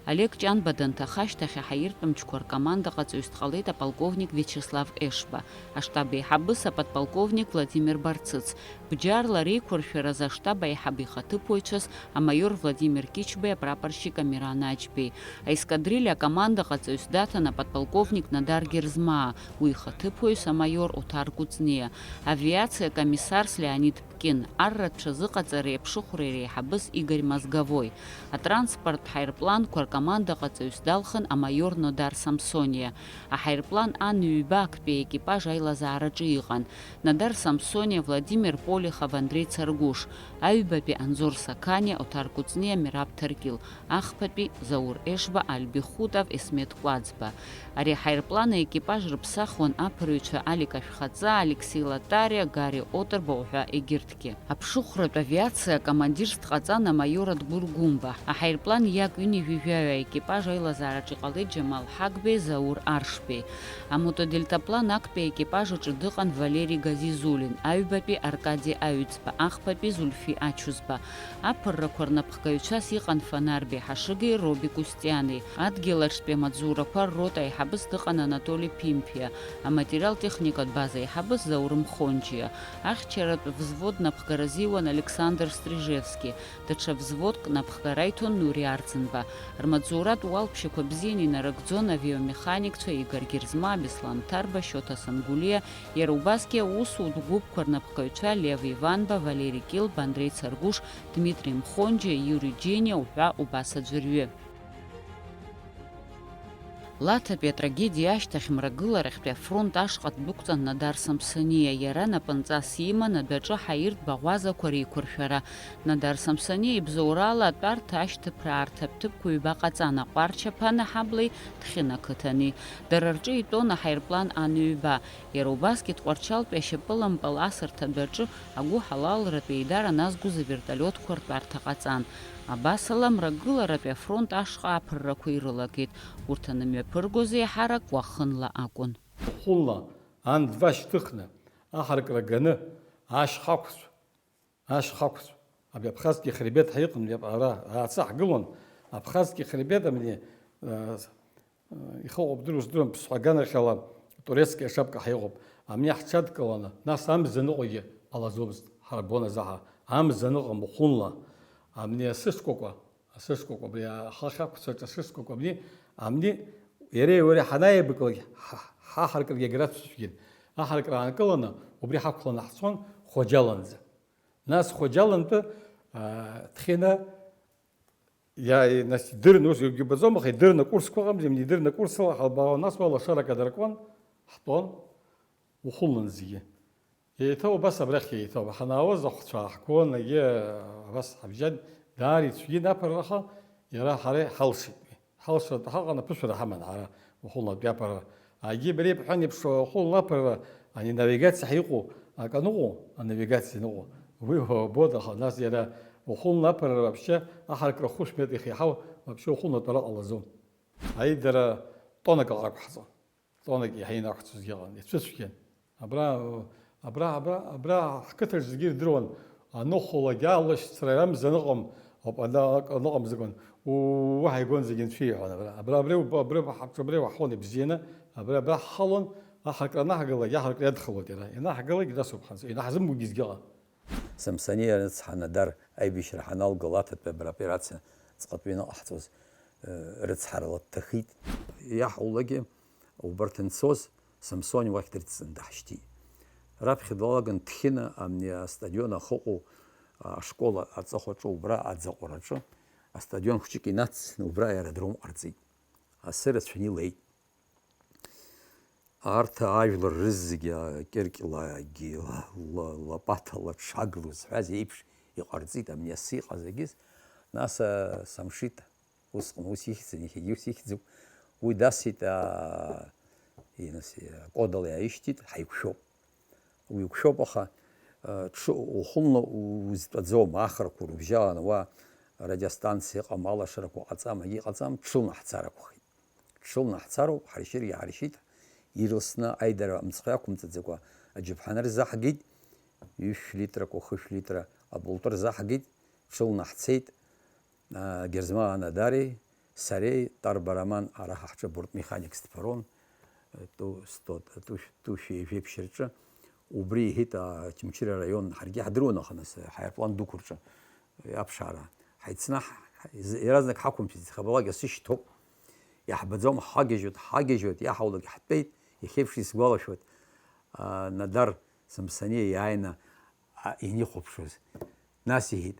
Олег Ҷанба данҭаха ашьҭахь аҳаиртә мчқәа ркомандаҟаҵаҩыс дҟалеит аполковник Виачеслав Ешба, аштаб еиҳабыс аподполковник Владимир Барцыц, бџьарла реиқәыршәараз аштаб аиҳаб ихаҭыԥуаҩцәаз амаиор Владимир Кичбеи апрапорщик Амиран Аџьбеи, аескадриль акомандаҟаҵаҩыс даҭан аподполковник Надар Герзмаа, уи ихаҭыԥуаҩыс амаиор Оҭар Кәыҵниа, авиациа акомиссарс Леонид Ткин, арратә ҽазыҟаҵареи аԥшыхәреи реиҳабыс Игорь Мозговой, атранспорттә ҳаирпланқәа Ҳкомандаҟаҵаҩыс далхын амаиор Нодар Самсониа. Аҳаирплан Ан ҩба актәи аекипаж аилазаараҿы иҟан. Нодар Самсониа, Владимир Полихов, Андреи Царгәыш, аҩбатәи Анзор Сақаниа, Оҭар Кәыҵниа, Мераб Ҭаркьыл, ахԥатәи Заур Ешба, Альби Хутов, Есмеҭ Кәаӡба. Ари аҳаирплан аекипаж рыԥсахуан аԥырҩцәа Алик Ашәхаҵаа, Алексеи Латариа, Гари Оторба уҳәа егьырҭгьы. Аԥшыхәратә авиациа акомандирс дҟаҵан амаиор Адгәыр Гәымба. Аҳаирплан иак ҩынҩажәи жәаҩа аекипаж аилазаараҿы иҟалеит Џьамал Ҳагбеи, Заур Аршбеи. Амотодельтаплан актәи аекипаж аҿы дыҟан Валери Газизулин, аҩбатәи Аркади Аҩӡба, ахԥатәи Зульфи Ачузба. Аԥыррақәа рнапхгаҩцәас иҟан Фанарбеи Ҳашыгеи Роби Кустиани. Адгьыл аҿтәи амаҵзурақәа ррота аиҳабыс дыҟан Анатоли Ԥимԥиа, аматериал-техникатә база аиҳабыс Заур Мхонџьиа. Ахьчаратә взвод напхгара азиуан Александр Стрижевски, даҽа взводк напхгара иҭон Нури Арӡынба. Рмаҵзуратә уалԥшьақәа бзианы инарыгӡон авиомеханикцәа Игор Герзма, Беслан Ҭарба, Шьоҭа Сангәлиа, иара убасгьы аусутә гәыԥқәа рнапхгаҩцәа Лев Иванба, Валери Кьылба, Андреи Царгәыш, Дмитри Мхонџьиа, Иури Џьениа уҳәа убас аӡәырҩы. Лаҭатәи атрагедиа ашьҭахь Мрагыларахьтәи афронт ашҟа ддәықәҵан Надар Самсониа, иара напынҵас иман адәаҿы ҳаиртә баӷәазақәа реиқәыршәара. Надар Самсониа ибзоурала атәарҭа ашьҭыԥра аарҭа ҭыԥқәа ҩба ҟаҵан, Аҟәарчаԥа анаҳаблеи Ҭхьына қыҭани. Дара рҿы итәон аҳаирплан Ан ҩба, иара убасгьы Тҟәарчалтәи ашьапылампыл асырҭ адәаҿы агәыҳалалратә еидара назгоз авертолиотқәа ртәарҭа ҟаҵан. Абасала, Мрагыларатәи афронт ашҟа аԥыррақәа ирылагеит. Урҭ анымҩаԥыргоз еиҳарак уахынла акәын. Хәынла, ан два шьҭыхны, аҳаркра ганы, ашьха ақәцә, ашьха ақәцә, абри Абхазский хребет ҳәа иҟан, абри ара, аацы ҳгылон, Абхазский хребет, абни, э, ихыҟоуп, дыруа здыруам, ԥсҳәа аганахьала турецкая шапка ҳәа иҟоуп. Абни ҳҽадкыланы, нас амза ныҟәагьы ҟалаӡомызт, ҳара бон азаҳа, амза ныҟам, Хәынла, абни асы шкәакәа, асы шкәакәа, абри ахахь ақәцаҿ асы шкәакәа, абни, абни иареи уареи ҳанааибаклак, ҳа-, ҳаҳаркыргьы агра ацәгьан. Аҳаркра аанкыланы, убри ҳақәланы ҳцон Хоџьаланӡа. Нас Хоџьалантәи, аа, Ҭхьына, иа-, нас идырны, ус егьубаӡом, аха идырны курсқәа ыҟамзи, идырны курсла ҳалбаауан, нас уа лашарак адыркуан, ҳтәон, ухәылан зегьы. Еиҭа убас абрахь еиҭа, ҳанаауаз ахәцәа ааҳгон, егьи абас ҳабжьан, даара ицәгьан аԥырраха, иара ҳара ҳалшеит. Ҳалшартә ҳаҟан, аԥышәара ҳаман ҳара, ухәылнатәи аԥырра. Егьи абри ибҳәан еиԥш, ухәылнатә аԥырра, ани навигациа ҳәа иҟоу, акы аныҟоу, анавигациа аныҟоу, уи убоит, аха нас иара ухәылнатә аԥырра вообще аҳаркра хәышә метр ихеиҳау, вообще ухәылнатәара ҟалаӡом. Аидара тоннак аҟара ақәҳҵон. Тоннак иаҳа инақәцәазгьы ыҟан, ицәыцәгьан. Абра, абра, абра, абра ҳқыҭаҿ зегьы ирдыруан, аныхәлагьы алашьцара амза аныҟам, ауп, ана-, аныҟам закәын, уу, уаҳа игон зегьы анцәа иҳәон, абра, абра, абри, уб-, абри, ҳаԥҽабри уаҳон ибзианы, абра, абра ҳхалон, аҳаркра анаҳгалак, иаҳаркра иадхалоит иара, ианаҳгалак дасуп ҳанцәа, инаҳзымгогьы зегьы ыҟан. Самсониа рыцҳа, Надар, аибашьра ҳаналга, Лаҭатәи абра операциа ҵҟатәи ианыҟаҳҵоз, э, рыцҳарала дҭахеит. Иаҳаулагьы, убарҭ анцоз, Самсониа уахь дрыцҵаны даҳшьҭит. Раԥхьа далаган Ҭхьына, амни астадион ахьыҟоу, а, ашкол аҵыхәаҿы, убра аӡаҟәараҿы, астадион хәҷык инацны, убра аеродром ҟарҵеит. Асы рацәаны илеит. Арҭ ажәлар рызегьы, а, кьыркьлагьы, ла-, ла-, лопатала дшаглоу зҳәаз еиԥш иҟарҵеит, амни асы иҟаз агьыс. Нас, а, самшит. Усҟан ус ихьӡын, иахьагьы ус ихьӡуп. Уи дасит, аа, инас, акодала иааишьҭит, ҳаиқәшәоуп. Уиқәшәоуп, аха, а, ҽы-, ухәылны узтәаӡом, ахрақәа рыбжьаланы уа радиостанциа ыҟам, алашарақәа ҟаҵам, егьи ҟаҵам, ҽылны ҳцар акәхеит. Ҽылны ҳцароуп, ҳаршьыргьы ҳаршьит, ирласны аидара мыцхә иақәымҵаӡакәа аџьаԥҳаны рзаҳгеит, ҩышә литрақәа, хышә литра абултәы рзаҳгеит, ҽылны ҳцеит. А, Герзмаа Надари сареи, Тарба Роман, ара ҳа ҳҿы бортмеханикс дԥырон, э, ту сто, ту, ту шәи жәеиԥшь рҿы. Убри иҳәеит, а, Очамчыра араион, ҳаргьы ҳдыруан, аха нас, ҳаирплан дуқәа рҿы, э, аԥшаара. Ҳаицны ҳ-, ҳ-, иаразнак ҳақәымшәеит, хабалак асы шьҭоуп. Иаҳбаӡом, ҳагьежьуеит, ҳагьежьуеит, иаҳаулак иаҳтәеит, иахьеиԥш исгәалашәоит. А, Надар Самсониа иааины, а, инихәаԥшуаз. Нас иҳәеит,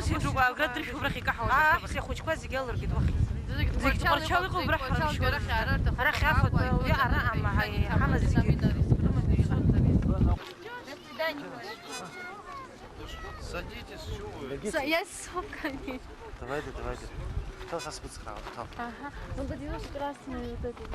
Ус еиԥш агра дыршәуп рахь икаҳауаз. Аа, аҳәса ахәыҷқәа зегьы алыргеит уахь. Зегь Тҟәарчал иҟоуп, рахь аршәшьуа. Арахь иафатәы, уи ара ама, ҳа-, иҳамаз зегьы рыманы иҟарҵеит. Садитесь, чего вы? Са- Я с соками. Давайте, давайте. Кто со спицкрава? Кто? Ага. Ну, подивись, красный вот этот.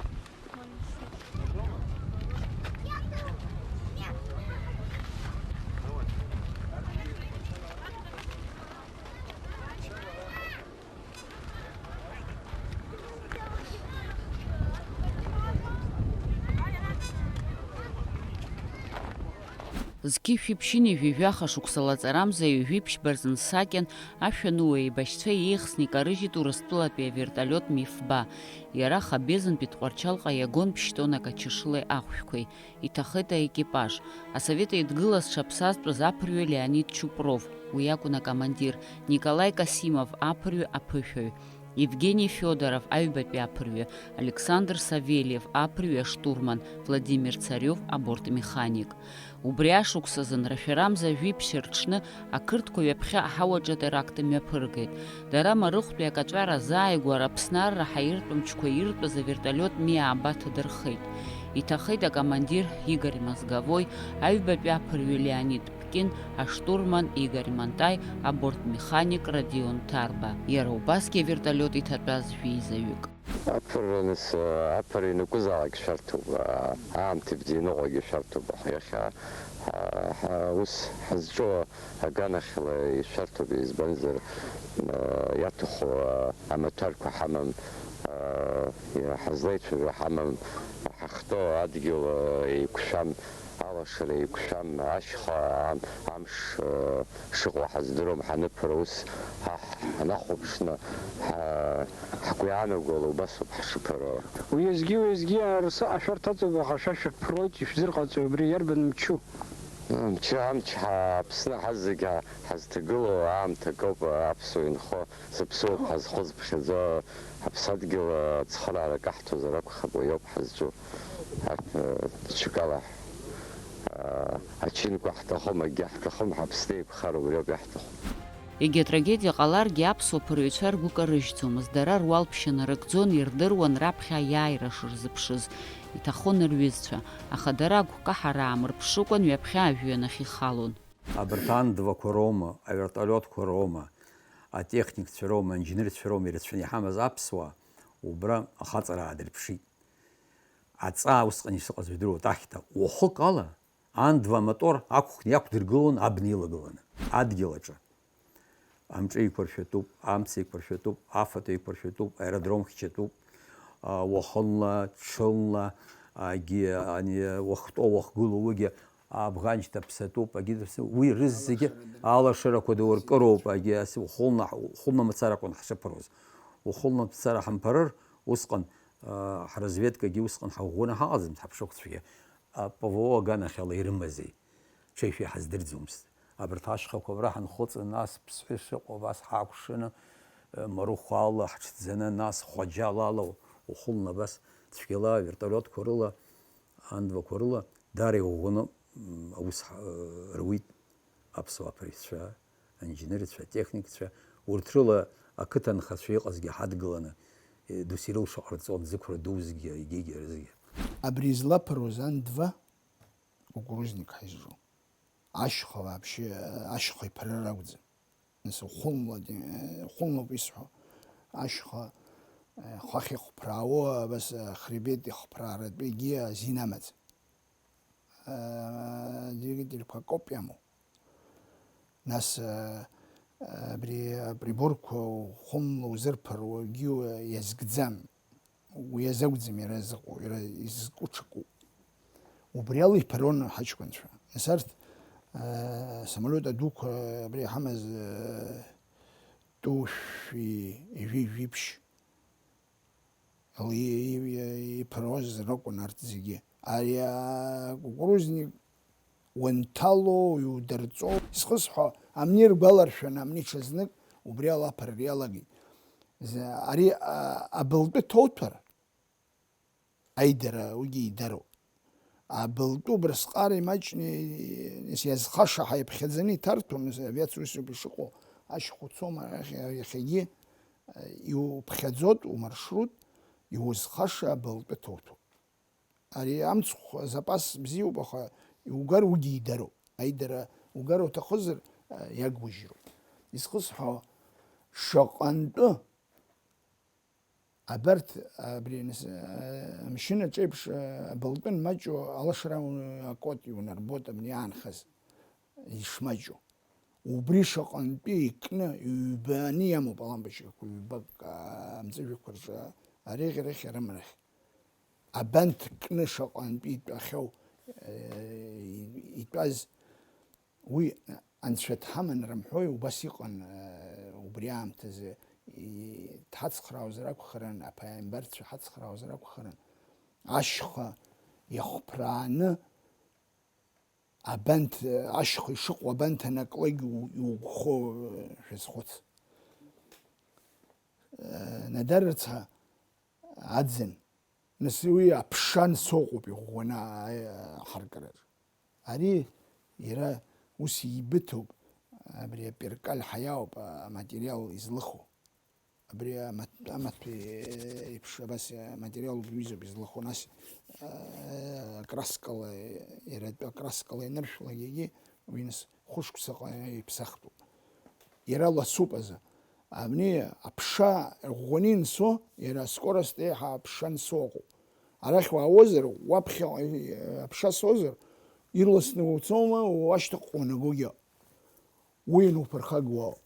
Зқьи шәиԥшьыни жәаҩа-жәаха шықәса лаҵарамза ҩажәи ԥшьба рзын сакьан ашәануа еибашьцәа еихсны икарыжьит Урыстәылатәи аверталиот Ми фба. Иара Хабезынтәи Тҟәарчалҟа иагон ԥшь-тоннак ачашылеи ахәшәқәеи. Иҭахеит аекипаж. Асовет Еидгыла зҽаԥсазтәыз аԥырҩы Леонид Чупров, уи акәын акомандир, Николаи Касимов аԥырҩы аԥышәаҩ, Евгени Федоров аҩбатәи аԥырҩы, Александр Савельев аԥырҩы аштурман, Владимир Царев абортмеханик. Убри ашықәсазын рашәарамза жәиԥшь рҽны ақырҭқәа ҩаԥхьа аҳауаҿы атеракт мҩаԥыргеит. Дара Марыхәтәи акаҵәара азааигәара Аԥсны арра ҳаиртә мчқәа иртәыз аверталиот Ми ааба ҭадырхеит. Иҭахеит акомандир Игорь Мозговой, аҩбатәи аԥырҩы Леонид Ԥкин, аштурман Игорь Монтай, абортмеханик Родион Ҭарба. Иара убасгьы аверталиот иҭатәаз жәеизаҩык. Аԥырра аныс, аԥырра ианакәызаалак шәарҭоуп, аамҭа бзианыҟәагьы шәарҭоуп, аха иахьа ҳа, ҳа, ус ҳазҿу аганахьала ишәарҭоуп, избанзар, а, иаҭаху, а, амаҭәарқәа ҳамам, а, ҳазлеицәажәо ҳамам, ҳахьтәоу адгьыл, а, еиқәшәам, алашара еиқәшәам, ашьха, ам-, амш, а, шыҟоу ҳаздыруам, ҳаныԥыра ус ҳа ҳнахәаԥшны, ҳа, ҳгәы иаанагола убасоуп ҳшыԥыруа. Уеизгьы-уеизгьы арсаҟа шәарҭаҵоуп, аха шәа шәаԥыруеит, ишәзырҟаҵои убри, иарбан мчу? Мчы амч ҳа-, Аԥсны ҳазегьы ҳазҭагылоу аамҭак ауп, аԥсуа инхо, зыԥсуоуп ҳазхәыцԥхьаӡо, ҳаԥсадгьыл ацхыраара каҳҭәозар акәхап, уи ауп ҳазҿу. Арҭ, ы, ҽакала, ы, ачынқәа ҳҭахым, акгьы ҳҭахым, ҳаԥсны еиқәхар убри ауп иаҳҭаху. Егьа трагедиа ҟаларгьы аԥсуа ԥырҩцәа ргәы карыжьӡомызт, дара руалԥшьа нарыгӡон, ирдыруан раԥхьа аиааира шырзыԥшыз, иҭахон рҩызцәа, аха дара агәкаҳара аамырԥшыкәан ҩаԥхьа ажәҩан ахь ихалон. Абарҭ андвақәа роума, авертолиотқәа роума, атехникцәа роума, аинженерцәа роума ирацәаны иҳамаз аԥсуаа, убра ахаҵара аадырԥшит. Аҵаа усҟан ишыҟаз удыруеит, ахьҭа, уахык ала, андва амотор ақәхны иақәдыргылон абна илагыланы, адгьыл аҿы. Амҿы еиқәыршәатәуп, амца еиқәыршәатәуп, афатә еиқәыршәатәуп, аеродром хьчатәуп, а, уахынла, ҽынла, агьи, ани, уахтәоу, уахгылоу, уигьы абӷанчҭа ԥсатәуп, агьи дыԥсатәуп. Уи рызегьы алашарақәа ду ркыроуп, агьи ас ухылна, ухылна мацара акәын ҳшыԥыруаз. Ухылна мацара ҳамԥарыр, усҟан, а, ҳразведкагьы усҟан ҳаӷәӷәаны ҳаҟаӡамызт, ҳаԥшыхәцәгьы. А, П В О аганахьала ирымазеи? Ҽеишәа иҳаздырӡомызт. Абарҭ ашьхақәа абра ҳанхыҵын, нас ԥсҳәы шыҟоу абас ҳакәшаны, э, марыхәала ҳҽӡаны, нас хәаџьалала ухылны абас цәгьала авертолиотқәа рыла, андвақәа рыла даара иӷәӷәаны, м, аус ҳа-, э, руит аԥсуа аԥырҩцәа, аинженерцәа, атехникцәа, урҭ рыла ақыҭанхацәа иҟазгьы ҳадгыланы, э, досу ирылшо ҟарҵон, зықәра дузгьы, егьигьы рызгьы. Абри излаԥыруаз андва кукурузник ҳаизжу. Ашьха вообще, ашьха иԥырыр акәӡам. Нас ухәынло, ухәынлоуп исҳәо. Ашьха, э, хахь ихԥраауа, абас, э, хребет ихԥрааратәы егьи азин амаӡам. Э, двигательқәа акоуп иамоу. Нас, э, э, абри априборқәа ухәынло узырԥыруагьы иазкӡам. Уи азакәӡам иара зыҟоу, иара изызку ҽакуп. Убри ала иԥырон ҳаҷкәынцәа. Нас арҭ, аа, самолиот адуқәа абри иҳамаз, аа, тәу шәи ҩажәи жәиԥшь ала и-, и-, и-, иԥыруаз ракәын арҭ зегьы. Ари акукурузник уанҭало, иудырҵо. Исхысҳәо, амни ргәаларшәаны, амни ҽазнык убри ала аԥырра иалагеит. З-, ари, а, абылтәы ҭоуҭәар, аидара уигьы идароуп. Абылтәы убрысҟара имаҷны, нас иазхаша ҳаиԥхьаӡаны иҭарҭәом, нас авиациа ус ауп ишыҟоу, ашьхәа цома, иахьа-, иахьагьы, а, иуԥхьаӡоит умаршрут, иузхаша абылтәы ҭоуҭәоуп. Ари амцхә азапас бзиоуп, аха иугар уигьы идароуп. Аидара угар уҭахызар, а, иагужьроуп. Изхысҳәаауа, шаҟантәы абарҭ, абри аныс-, а, амшын аҿеиԥш, а, абылтәы анмаҷу алашара у-, акот иунарбоит абни аанхаз ишмаҷу. Убри шаҟантәы икны, ҩбаны иамоуп алампочкақәа, ҩбак, а, амҵәыжәҩақәа рҿы, арахь, арахь, арымарахь. Абанҭ кны шаҟантәы итәахьоу, э, итәаз, уи анцәа дҳаман рымҳәои, убас иҟан, э, убри аамҭазы, и-, дҳацхраауазар акәхарын, аԥааимбарцәа ҳацхраауазар акәхарын, ашьха иахәԥрааны, абанҭ, ашьха ишыҟоу абанҭ анаклак иу-, иугәхо, э, шәазхәыц. Э, Надар рыцҳа аӡын. Нас уи аԥша анцо ыҟоуп иӷәӷәаны аҳаркыраҿ. Ари иара ус еибыҭоуп, абри аперкаль ҳәа иоуп аматериал излыху. Абри амаҭ-, амаҭәа еиԥш абас аматериал убриазоуп излыху, нас, а, акраскала, иара атәы акраскала ианыршәлак, егьи уи нас хәышықәсаҟа иԥсахтәуп. Иара ласуп азы. Абни аԥша ӷәӷәаны инсо, иара аскорост еиҳа аԥша нсо ыҟоуп. Арахь уаауазар, уаԥхьаҟа, э, аԥша соуазар, ирласны уцома, уашьҭахьҟа унагогьы. Уи ануԥырхагоу ауп.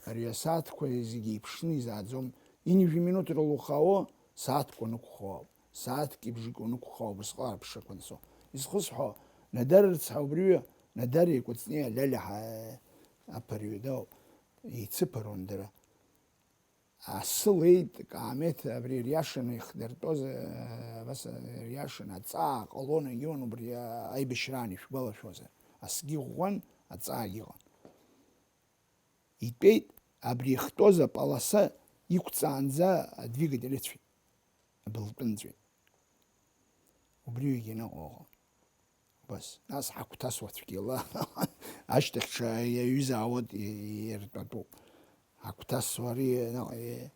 Ари асааҭқәа зегьы еиԥшны изааӡом. Ҩажәа минуҭ рыла ухаауа, сааҭк уанықәхо ауп. Сааҭки бжаки уанықәхо ауп, убасҟак аԥшақәа нсо. Изхысҳәо, Надар рыцҳа убриҩы, Надар еикәыцни Леля ҳәа аԥырҩы дауп. Еицыԥыруан дара. Асы леит, Каамеҭ абри ириашаны ихдыртәоз, э, абас, э, ириашаны аҵаа ҟалон, егьиуан убри, э, аибашьраан ишәгәалашәозар. Асгьы ӷәӷәан, аҵаагьы ыҟан. Итәеит, абри ихтәоз аполоса иқәҵаанӡа адвигатель ыцәеит, абылтәы нҵәеит. Убри егьаныҟоу ыҟан. Убас. Нас ҳагәҭасуа цәгьала ашьҭахьша иаҩызаауеит, и-, иртәатәуп. Ҳагәҭасуа ари, наҟ-, и-,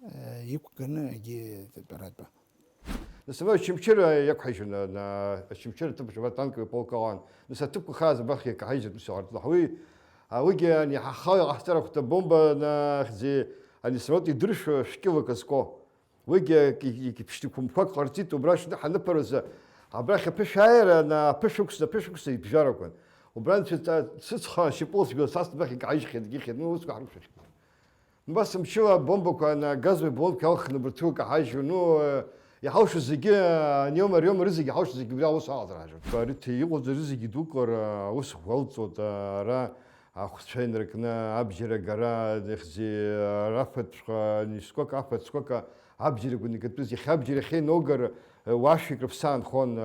э, иқәганы егьи тәаратәы. Нас ама Очамчыра иақәҳажьын, на, Очамчыра аҭыԥаҿ абра атанковый полк ауан. Нас аҭыԥқәа хаас абахь иакаҳажьит, ус иҟарҵон. Уи, а, уигьы ани ҳахала иҟаҳҵар акәхеит, абомба нахьӡи ани самолиот идыршәуа шәкьылак азку. Уигьы ки-, ки-, ԥшьҭа қәымқәак ҟарҵеит, убра шьҭа ҳаныԥарыз, абрахь аԥышәааира, на, аԥышә ықәсны, аԥышә ықәсны ибжьарақәан. Убранӡа сыцха шьапыла сгәы сасны абрахь икаижьхьеит, икихьеит, ну, усқәа ҳрықәшәахьеит. Убас мчыла абомбақәа, на, агазовый баллонқәа иалхны абарҭ икаҳажьу, ну, э, иҳалшо зегьы, э, аниома, ариома рызегьы иҳалшо зегьы убри аус алаҵара ҳажәлар. Арҭ иҟоуҵо рызегьы идукылар, э, аус ӷәӷәа алҵуеит, э, ара ахәцәа инаркны абџьар агара, ихьзи, э, рафатәшәҟа, нискок, афатә скока, абџьар агәы инкыдтәыз, иахьа абџьар иахьа иноугар, уашәик рыԥсы аанхон,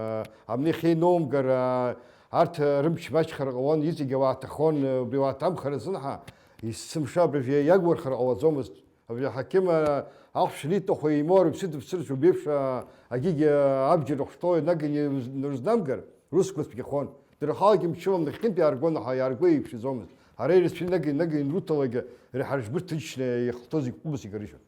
амни иахьа иноумгар, арҭ рымч маҷхар ҟалон, иҵегь ауаа ҭахон, убри ауаа ҭамхар азын ҳа, есымша абыржәы иагурхар ҟалаӡомызт. Абри аҳақьым ахәшә риҭаху имоур, иԥсы дыԥсырц убеиԥш, агьигьы абџьар рыхәшәтәала инаганы ирызнамгар, русқәа цәгьахон. Дырхалагьы мчыла нахьхьынтә иааргон, аха иаарго еиԥшӡомызт. Ара ирацәаны инаганы, инаганы инруҭалакгьы, иара ҳара ҳжәбырҭа џьшьаны иахәҭоу зегь ҟәыбаса икарыжьуан.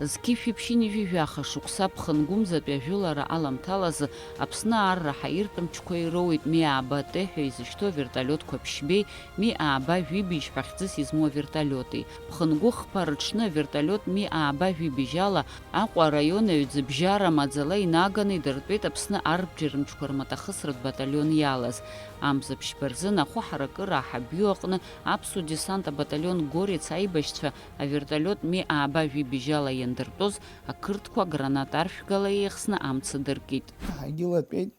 Зқьи жәшәи ԥшьынҩажәи жәаха шықәса ԥхынгәымзатәи ажәылара аламҭалазы Аԥсны арра ҳаиртә мчқәа ироуеит Ми ааба Т ҳәа изышьҭоу аверталиотқәа ԥшьбеи, Ми ааба жәибжь ҳәа хьӡыс измоу аверталиоти. Ԥхынгәыхԥа рыҽны аверталиот Ми ааба жәибжь ала Аҟәа араион аҩӡыбжьара маӡала инаганы идыртәеит Аԥсны арбџьар мчқәа рмаҭахысратә баталион иалаз. Амза ԥшьба рзын ахәы ҳаракыра аҳабҩы аҟны аԥсуа десант абаталион Горец аибашьцәа аверталиот Ми ааба жәибжьала иандыртәоз, ақырҭқәа граната аршәгала еихсны амца дыркит. Ҳагьылатәеит,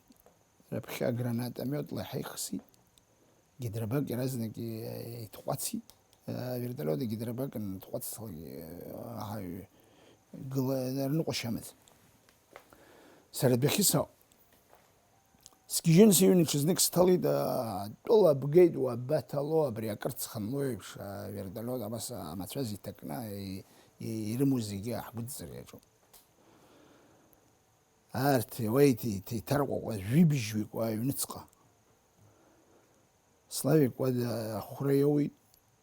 раԥхьа гранатомиотла иҳаихсит, гидробак иаразнак и-, итҟәацит, аверталиот агидробак анытҟәацлак, аҳаҩ гыла-, рныҟәашьа амаӡам. Сара адәахьы саауп. Сгьежьын сыҩны ҽазнык сҭалеит, а, атәыла бгеит, уабаҭало, абри акыр ҵханло еиԥш, аверталиот абас амацәаз иҭакны, и-, и-, ирымоу зегьы аҳгәыдҵара иаҿуп. Арҭ уа иҭ-, иҭ-, иҭарҟәаҟәа жәибжьҩык уа аҩныҵҟа. Славик уа ахәра иоуит.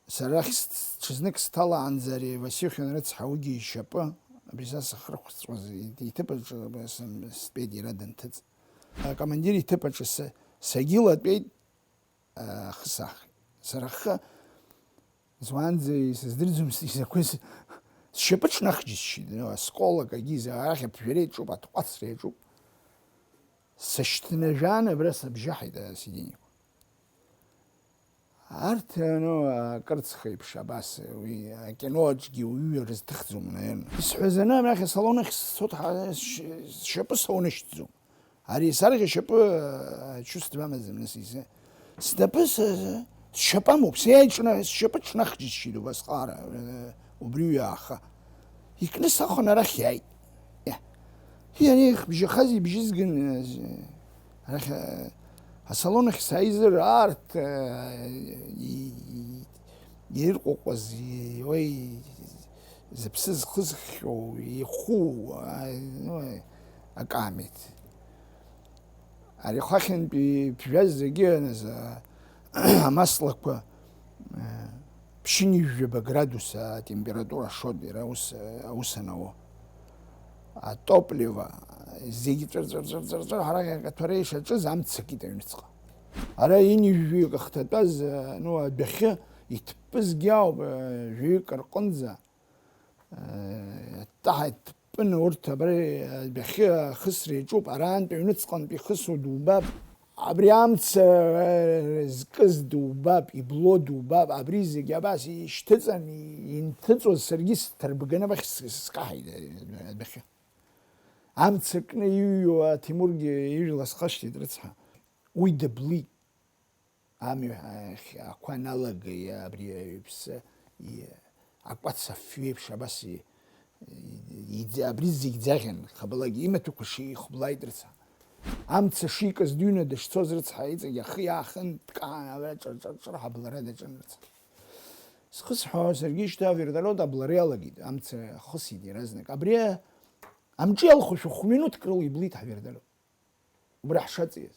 Сара ахь с-, ҽазнык сҭалаанӡа ари Васихин рыцҳа уигьы ишьапы, абри са сахьрыхәҵәаз, иҭыԥаҿы сым-, стәеит иара данҭыҵ. Акомандир иҭыԥаҿы са-, сагьылатәеит, ахысаахеит. Сара ахы зуанӡа исыздырӡомызт изакәыз, сшьапы ҽнахџьысшьеит, ну, аскол акагьы иза-, арахь аԥжәара иаҿуп, атҟәацра иаҿуп. Сышьҭнажәан, абра сабжьаҳаит асиденьқәа. Арҭ, ну, акырцх еиԥш абас, уи акино аҿгьы уҩыр зҭыхӡом, наверное. Исҳәазаны арахь асалон ахь сцот ҳа-, сшьапы саунышьҭӡом. Ари сарӷьа шьапы, э, чувство амаӡам, нас изы. Снапы с-, сшьапы амоуп, сеиҿна-, сшьапы ҽнахџьысшьеит убасҟара, э, убри ҩааха. Икны сахәан арахь иааит. Иа. Иани хбжьахаз ибжьызган, э, арахь, э, асалон ахь сааизар, арҭ, э, и-, и-, ирҟәыҟәыз, и-, уи зыԥсы зхызхьоу, иху, а, ну, акаамеҭ. Ари хахьынтәи ԥжәаз зегьы аныз, а, амаслақәа, а, ԥшьынҩажәаба градус атемпература шот, иара ус, аус анауа. Атопливо, зегьы ҵәыр-ҵәыр-ҵәыр-ҵәыр-ҵәыр ҳарак акаҭәара ишаҿыз амца акит аҩныҵҟа. Ара ҩынҩажәаҩык ахҭатәаз, а, ну, адәахьы иҭпызгьы ауп, а, жәаҩык рҟынӡа. Аттаҳа иҭппын урҭ абра адәахьы ахысра иаҿуп, араантә аҩныҵҟантә ихысу дубап. Абри амца зкыз дубап, ибло дубап, абри зегь абас ишьҭыҵан, инҭыҵуаз саргьы сҭарбганы абахь с-, скаҳаит адәахьы. Амца кны иҩуа Ҭемургьы ижәла схашҭит, рыцҳа. Уи дыблит. Амҩа ахь ақәа аналагеи, абри аҩԥсы, и-, акәац афҩы еиԥш абас и-, и-, иӡ-, абри зегь ӡаӷьын, хабалак имаҭәақәа шихәблааит рыцҳа. Амца шикыз дыҩны дышцоз рыцҳа иҵегь ахы иаахын, дкаан, абра ҿыр-ҿыр-ҿыр ҳаблара даҿын рыцҳа. Схысҳәаауа саргьы шьҭа авертолиот аблара иалагеит, амца ахысит иаразнак. Абри амҿы иалхушәа хә-минуҭк рыла иблит ҳавертолиот. Убра ҳшаҵиз.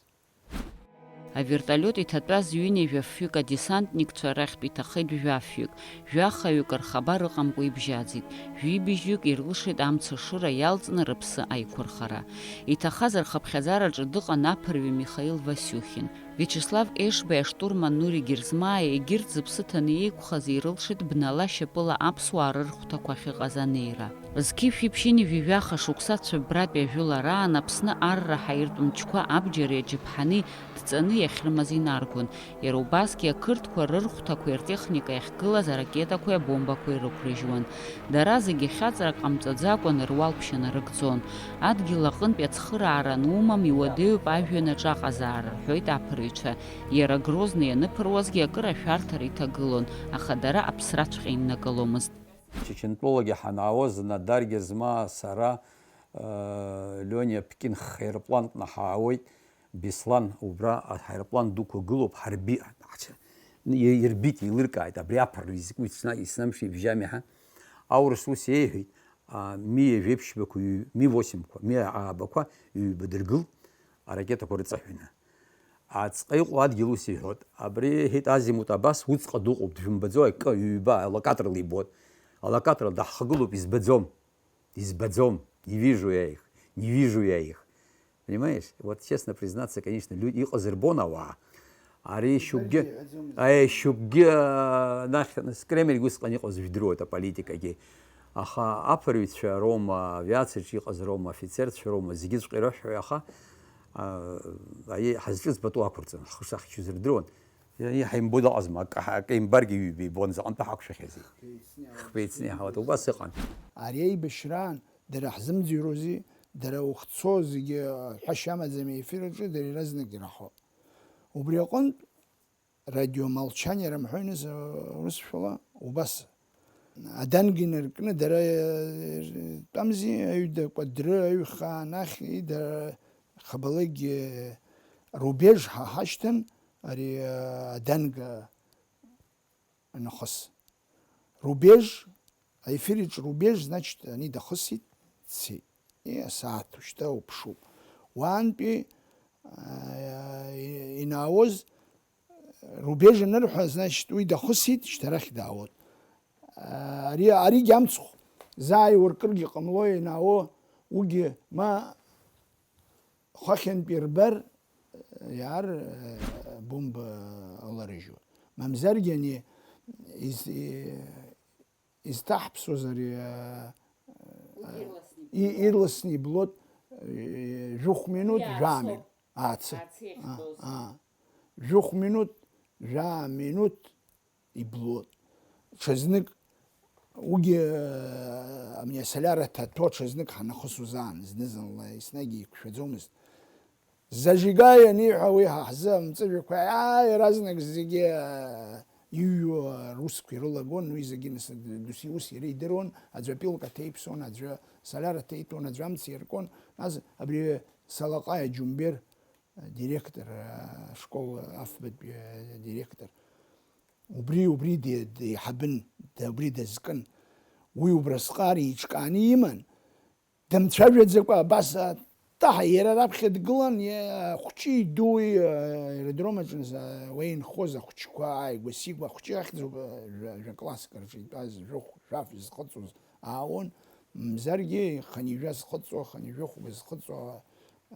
Авертолиот иҭатәаз ҩынҩажәа фҩык адесантникцәа рахьтә иҭахеит жәафҩык, жәахаҩык рхабар ыҟамкәа ибжьаӡит, жәибжьҩык ирылшеит амца ашыра иалҵны рыԥсы аиқәырхара. Иҭахаз рхыԥхьаӡараҿы дыҟан аԥырҩы Михаил Васиухин. Виачеслав Ешбеи аштурман Нури Герзмаиа егьырҭ зыԥсы ҭаны еиқәхаз ирылшеит бнала шьапыла аԥсуаа рырхәҭақәа ахьыҟаз анеира. Зқьи жәшәи ԥшьынҩажәи жәаха шықәса цәыббратәи ажәылараан Аԥсны арра ҳаиртә мчқәа абџьари аџьаԥҳани дҵаны иахьрымаз инаргон. Иара убасгьы ақырҭқәа рырхәҭақәеи ртехникеи ахьгылаз аракетақәеи абомбақәеи рықәрыжьуан. Дара зегьы хьаҵрак ҟамҵаӡакәан руалԥшьа нарыгӡон. Адгьыл аҟынтәи ацхыраара анумам, иуадаҩуп ажәҩан аҿы аҟазаара, рҳәоит аԥырҩцәа. Иара Грозни ианыԥыруазгьы акыр ашәарҭара иҭагылон, аха дара аԥсраҵәҟьа иннакыломызт. Чечентәылагьы ҳанаауаз, Надар Герзмаа, сара, э, Лиониа Ԥкин ҳаирпланк наҳаауеит, Беслан, убра аҳаирплан дуқәа гылоуп, ҳарби-, ҳач-, ир-, ирбит, еилыркааит, абри аԥырҩы изакәу исна-, иснамшьи ибжьами ҳәа. Аурыс ус еиҳәеит, а, Ми ҩажәеиԥшьбақәа, ҩ-, Ми восемьқәа, Ми аабақәа ҩба дыргыл, аракетақәа рыҵаҳәаны. Аҵҟа иҟоу адгьыл ус иҳәот, абри, иҳәеит, азимут абас, уҵҟа дыҟоуп, дшәымбаӡои, акы, ҩба, алокаторла ибот. Алокаторла даҳхагылоуп, избаӡом, избаӡом, не вижу я их, не вижу я их. Понимаешь? Вот, честно признаться, конечно, люди, иҟаз рбон ауаа. Ари шьоукгьы, аи, шьоукгьы, а, нахь, Кремльгьы усҟан иҟаз жәдыруеит аполитикагьы. Аха аԥырҩцәа роума, авиациаҿы иҟаз роума, афицерцәа роума, зегьыҵәҟьа ирыҳәҳәои, аха, а, аиеи, ҳазҿыҵ пату ақәырҵон, ҳхы шахьчоз рдыруан. Иаҳа имбо дыҟазма, акы, акы имбаргьы ҩба ибон, заҟантәы ҳақәшәахьази. Хԥеицни ҳауат, убас ыҟан. Ари аибашьраан дара ҳзымӡырҩуази, дара ухцо зегьы ҳәашьа амаӡам, ефир аҿы дара иаразнак ираҳауп. Убри аҟынтә радиомолчание рымҳәои нас, урысшәала, убас аданг инаркны дара, э, тәамзи, аҩда кәадра, аҩхаа нахь, и, дара хабалагьы рубеж ҳа ҳашьҭан, ари, э, аданг, э, анахыс. Рубеж, аефир аҿы рубеж, значит, ани дахысит, дцеит. И, асааҭ ушьҭа уԥшуп. Уаантәи, э, инаауаз, рубеж анырҳәа, значит, уи дахысит, шьҭа арахь даауеит. Ари, аригьы амцхә, заа иуркыргьы ҟамло ианаауо, уигьы ма хахьынтә ирбар, иаар, бомба аларыжьуа. Мамзаргьы ани из-, изҭаҳԥсоз ари, а, и-, ирласны иблот, э, жәохә минут, жәаа минут. Аацы. Аацы иахьтәоз. А, а. Жәохә минут, жәаа минут иблот. Ҽазнык, уигьы, э, амни асоляра ҭаҭәо ҽазнык ҳанахысуаз аан, зны-зынла еснагь еиқәшәаӡомызт. Зажигай аниҳәа уи ҳа ҳзы амҵәыжәҩақәа, аа, иаразнак зегьы, аа, иҩуа русқәа ирылагон, уи зегьы нас досу иус иара идыруан, аӡәы апилка ҭеиԥсон, аӡәы асоляра ҭеиҭәон, аӡәы амца иаркуан, нас абри Салаҟаиа Џьумбер, директор, ашкол афбатәи адиректор, убри, убри де-, деиҳабын, да-, убри дазкын. Уи убрасҟар еиҿкааны иман, дымцәажәаӡакәа абас, аттаҳа иара раԥхьа дгылан, иа-, ахәҷы идуи, аеродром аҿы нас, уа инхоз ахәҷқәа ааигәа-сигәа, ахәҷы ахьӡуп, жәа-, жәа-класск рҿы итәаз, жәохә, жәаф изхыҵуаз аауан, мзаргьы хынҩажәа зхыҵуа, хынҩажәи хәба зхыҵуа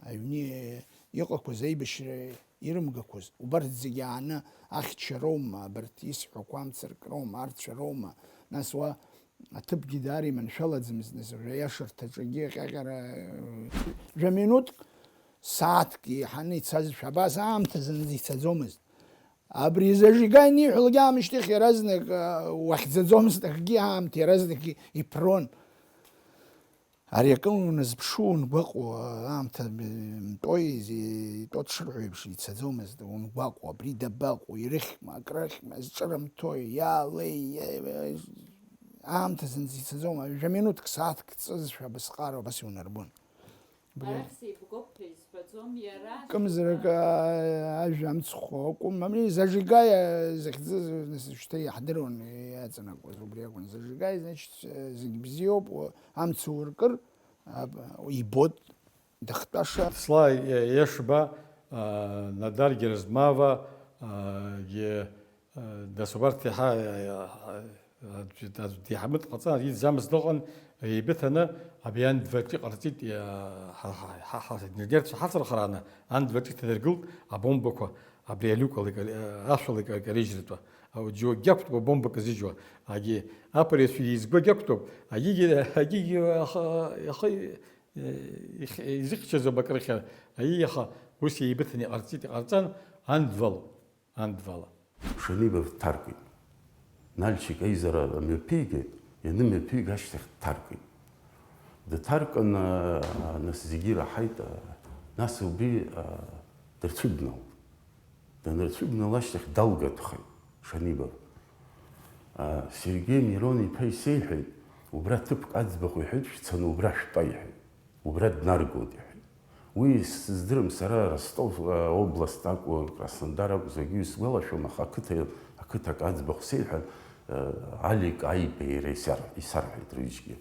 аҩны иҟақәаз, аибашьра ирымгақәаз, убарҭ зегьы ааны ахьча роума, абарҭ исҳәақәо амца ркроума, арцәа роума, нас уа аҭыԥгьы даара иманшәалаӡамызт, нас уажәы аиашарҭаҿгьы ҟьаҟьара, жәа минуҭк, сааҭк еиҳаны ицазшәа, абас аамҭа зынӡа ицаӡомызт. Абри зажигай аниҳәалак аамышьҭахь иаразнак, а, уахьӡаӡомызт, акгьы аамҭа иаразнак и-, иԥрон. Ари акы уназыԥшу уангәаҟуа, аамҭа мтәои зи-, итәоу дшырҳәо еиԥш ицаӡомызт, уангәаҟуа, абри дабаҟоу, ирыхьма, акрыхьма, зҿырымҭои, иаалеи, иа-, аамҭа зынӡа ицаӡом, жәа минуҭк, сааҭк ҵызшәа абасҟара убас иунарбон. Арахь сеибгоуп ҳәа изҳәаӡом иара. Кымзарак, а, ажәа амцхә акәым, абри зажигая захьӡыз, нас, шьҭа иаҳдыруан иаҵанакуаз, убри акәын. Зажигая, значит, зегь бзиоуп, уа-, амца уркыр, аб-, ибот дахтәаша. Слаи, э, Ешба, а, Надар Герзмава, а, ге-, Нас убарҭ иаҳа, аӡә, аӡә деиҳабы дҟаҵан, аӡә иӡамыз дыҟан, еибыҭаны, абри ан дваҿы иҟарҵеит, иа-, ҳа, ҳа, ҳа, ҳа, ҳа, ҳацырхарааны, ан дваҿы иҭадыргылт абомбақәа, абри алиук ала ика-, ашә ала ика-, икарыжьратәы. Ау, џьоук гьақәтәуп, абомбак азыжьуа. Агьи аԥырҩцәа еизгәа гьақәтәуп, агьигьы, агьигьы аха, аха, изыхьчаӡом акрыхьа. Аиеи, аха ус еибыҭаны иҟарҵеит, иҟарҵан, ан двала. Ан двала. Шанибов дҭаркит. Нальчик аизара мҩаԥигеит, ианымҩаԥига ашьҭахь дҭаркит. Дҭаркын, а, нас зегьы ираҳаит, а, нас убри, а, дырцәыбналт. Данырцәыбнала ашьҭахь далгатәхеит Шанибов. А, Сергеи Мирон-иԥа исеиҳәеит, убра ҭыԥк аӡбахә иҳәеит, шәцаны убра шәтәа, иҳәеит. Убра днаргоит, иҳәеит. Уи сыздырам сара, Ростов, а, област акәу, Краснодар акәу, зегьы исгәалашәом, аха ақыҭа, ақыҭак аӡбахә сеиҳәан, а, Алик Аиба иара исар-, исарҳәеит рҩыџьгьы.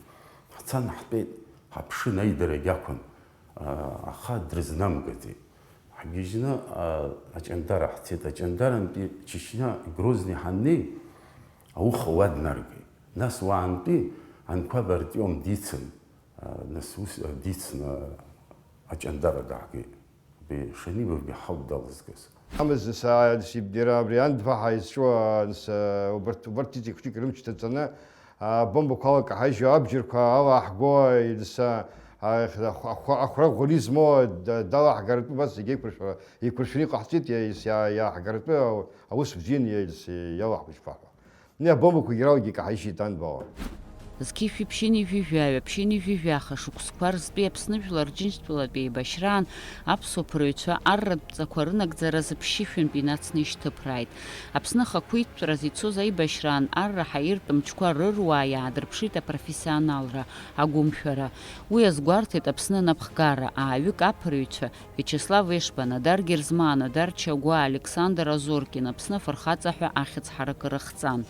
Ҳцан ҳтәеит, ҳаԥшын, аидарагь ақәын, а, аха дрызнамгаӡеит. Ҳгьежьны, а, Аҷандара ҳцеит. Аҷандарантәи Чечня, Грозни ҳаннеи, ауха уа днаргеит. Нас уаантәи Анқәаб Артиом дицын. А, нас ус, а, дицны Аҷандара даагеит. Бе-, Шанибовгьы ҳауп далызгаз. Амыз сааид сибдира абри ан два ҳаизҿу, а, нас, а, убарҭ, убарҭ иҵегь хәҷык рымчҭаҵаны, а, бомбақәа алакаҳажьуа, абџьарқәа алаҳго, нас, а, ахә-, ахә-, ахәра ӷәӷәаны измоу да-, далаҳгаратәы убас зегьы еиқәыршәа-, еиқәыршәаны иҟаҳҵеит, иа-, иа-, иааҳгаратәы ау-, аус бзианы иа-, иалаҳбыжьқәа ҳәа. Абомбақәагьы ралгьы икаҳаижьит анбауа. Зқьышәи ԥшьынҩажәи жәаҩа, ԥшьынҩажәи жәаха шықәсқәа рзтәи Аԥсны Жәлар Рџьынџьтәылатә еибашьраан аԥсуа ԥырҩцәа арратә ҵақәа рынагӡаразы ԥшьышәынтә инацны ишьҭыԥрааит. Аԥсны ахақәиҭтәраз ицоз аибашьраан арра ҳаиртә мчқәа рыруаа иаадырԥшит апрофессионалра, агәымшәара. Уи азгәарҭеит Аԥсны анапхгара, ааҩык аԥырҩцәа, Виачеслав Ешба, Надар Герзмаа, Надар Чагәаа, Александр Азоркин Аԥсны афырхаҵа ҳәа ахьӡ ҳаракы рыхҵан.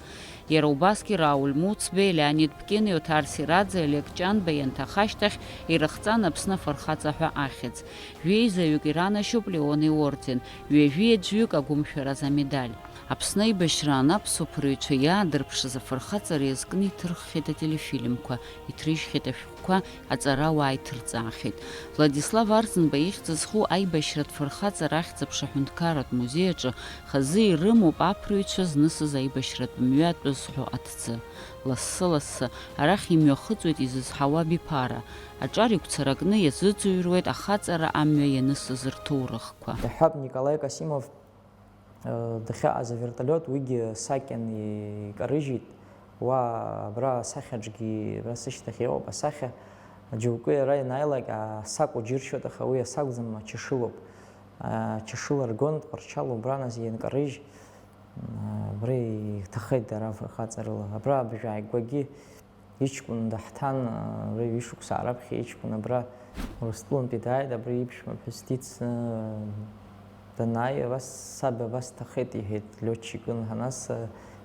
Иара убасгьы Рауль Муцбеи, Леонид Ԥкьыни, Оҭар Сираӡе, Олег Ҷанба ианҭаха ашьҭахь ирыхҵан Аԥсны афырхаҵа ҳәа ахьӡ. Жәеизаҩык иранашьоуп Леон иорден, ҩажәи аӡәҩык агәымшәараз амедаль. Аԥсны аибашьраан аԥсуа ԥырҩцәа иаадырԥшыз афырхаҵара иазкны иҭырххьеит ателефильмқәа, иҭрыжьхьеит ашәҟәқәа, аҵарауаа иҭырҵаахьеит. Владислав Арӡынба ихьӡ зху аибашьратә фырхаҵара ахьӡ-аԥша аҳәынҭқарратә музеи аҿы хазы ирымоуп аԥырҩцәа знысыз аибашьратә мҩа атәы зҳәо аҭӡы. Лассы-лассы арахь имҩахыҵуеит изызҳауа абиԥара, аҿар игәцаракны иазыӡырҩуеит ахаҵара амҩа ианысыз рҭоурыхқәа. Иҳәап Николаи Касимов, э, дахьыҟаз авертолиот, уигьы сакьан икарыжьит. Уа, абра асахьаҿгьы, абра сышьҭахь иҟоуп асахьа. Џьоукы иара ианааилак, асакә џьыршьоит, аха уи асакәӡам, ачашылоуп. Ачашыла ргон Тҟәарчал убраназ ианкарыжь, абра иҭахеит дара фырхаҵарыла. Абра абжьааигәагьы иҷкәын даҳҭан, абра ҩышықәса раԥхьа иҷкәын абра Урыстәылантәи дааит, абра иԥшәма ԥҳәыс дицны данааи, абас саб абас дҭахеит, иҳәеит лётчикын. Ҳанас,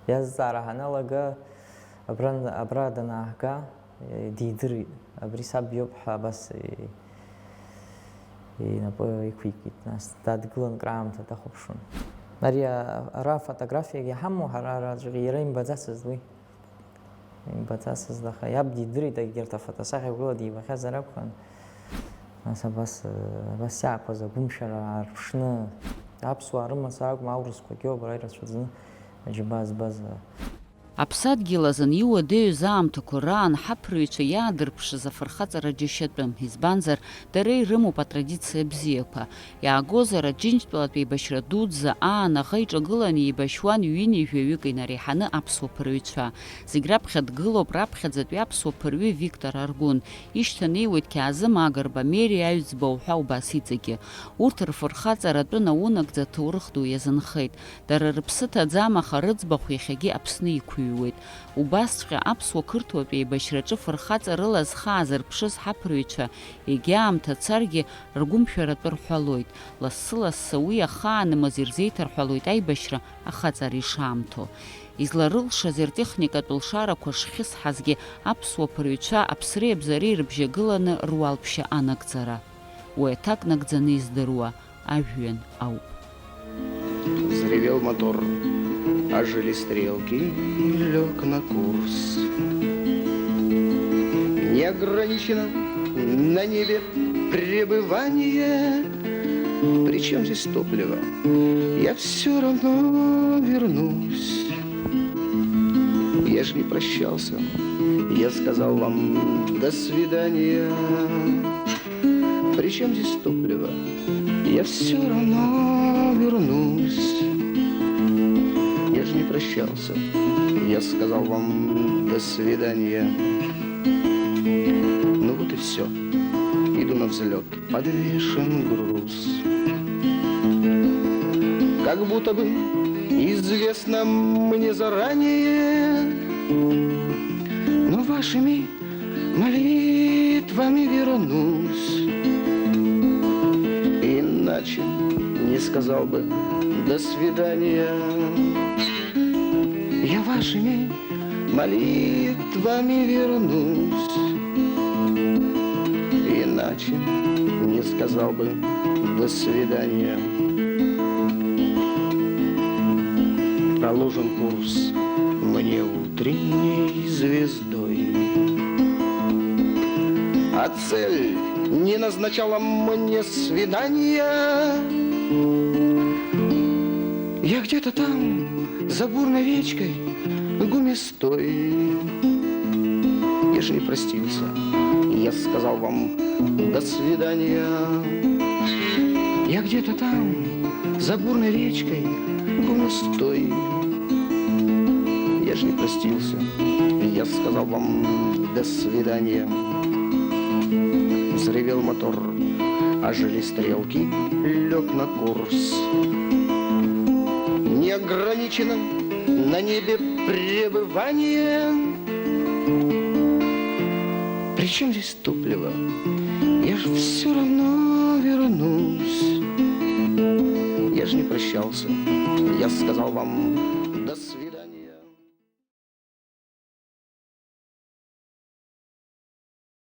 иазҵаара ҳаналага, абра, абра данаага, дидырит. Абри саб иоуп ҳәа абас и-, инапы иқәикит. Нас дадгылан, краамҭа дахәаԥшуан. Ари а-, ара афотографиагьы ҳамоу, ҳара араҵәҟьа иара имбаӡацызт уи. Имбаӡацызт, аха иаб дидырит, егьырҭ афотосахьақәа рыла дибахьазар акәхон. Нас абас, абас иаақәаз агәымшәара аарԥшны, аԥсуаа рымацара акәым, аурысқәагьы абра ирацәаӡаны аџьабаа збаз. Аԥсадгьыл азын иуадаҩыз аамҭақәа раан ҳаԥырҩцәа иаадырԥшыз афырхаҵара џьашьатәым, избанзар, дара ирымоуп атрадициа бзиақәа. Иаагозар, Аџьынџьтәылатә еибашьра дуӡӡа аан аӷа иҿагыланы еибашьуан ҩынҩажәаҩык инареиҳаны аԥсуа ԥырҩцәа. Зегь раԥхьа дгылоуп раԥхьаӡатәи аԥсуа ԥырҩы Виктор Аргәын, ишьҭанеиуеит Қьаазым Агрба, Мери Аҩӡба уҳәа убас иҵегьы. Урҭ рфырхаҵара атәы наунагӡа аҭоурых ду иазынхеит. Дара рыԥсы ҭаӡам, аха рыӡбахә иахьагьы Аԥсны иқәыҩуеит. Убасҵәҟьа аԥсуа-қырҭуатә еибашьраҿы фырхаҵарыла зхы аазырԥшыз ҳаԥырҩцәа, егьа аамҭа царгьы, ргәымшәаратәы рҳәалоит. Лассы-лассы уи ахаанымыз ирзеиҭарҳәалоит аибашьра ахаҵара ишаамҭоу. Изларылшаз ртехникатә лшарақәа шхьысҳазгьы, аԥсуа ԥырҩцәа аԥсреи абзареи рыбжьагыланы руалԥшьа анагӡара. Уи аҭак нагӡаны издыруа ажәҩан ауп. Взревел мотор, ожили стрелки, лёг на курс. Не ограничено на небе пребывание. При чём здесь топливо? Я всё равно вернусь. Я ж не прощался, я сказал вам «до свидания». При чём здесь топливо? Я всё равно вернусь. Я ж не прощался, я сказал вам «до свидания». Ну вот и всё, иду на взлёт, подвешен груз. Как будто бы известно мне заранее, но вашими молитвами вернусь. Иначе не сказал бы «до свидания». Я вашими молитвами вернусь. Иначе не сказал бы «до свидания». Проложен курс мне утренней звездой. А цель не назначала мне свидания. Я где-то там, за бурной речкой, гумистой. Я же не простился, я сказал вам «до свидания». Я где-то там, за бурной речкой, гумистой. Я же не простился, я сказал вам «до свидания». Взревел мотор, ожили стрелки, лёг на курс. Не ограничено на небе пребывание. При чём здесь топливо? Я ж всё равно вернусь. Я ж не прощался, я сказал вам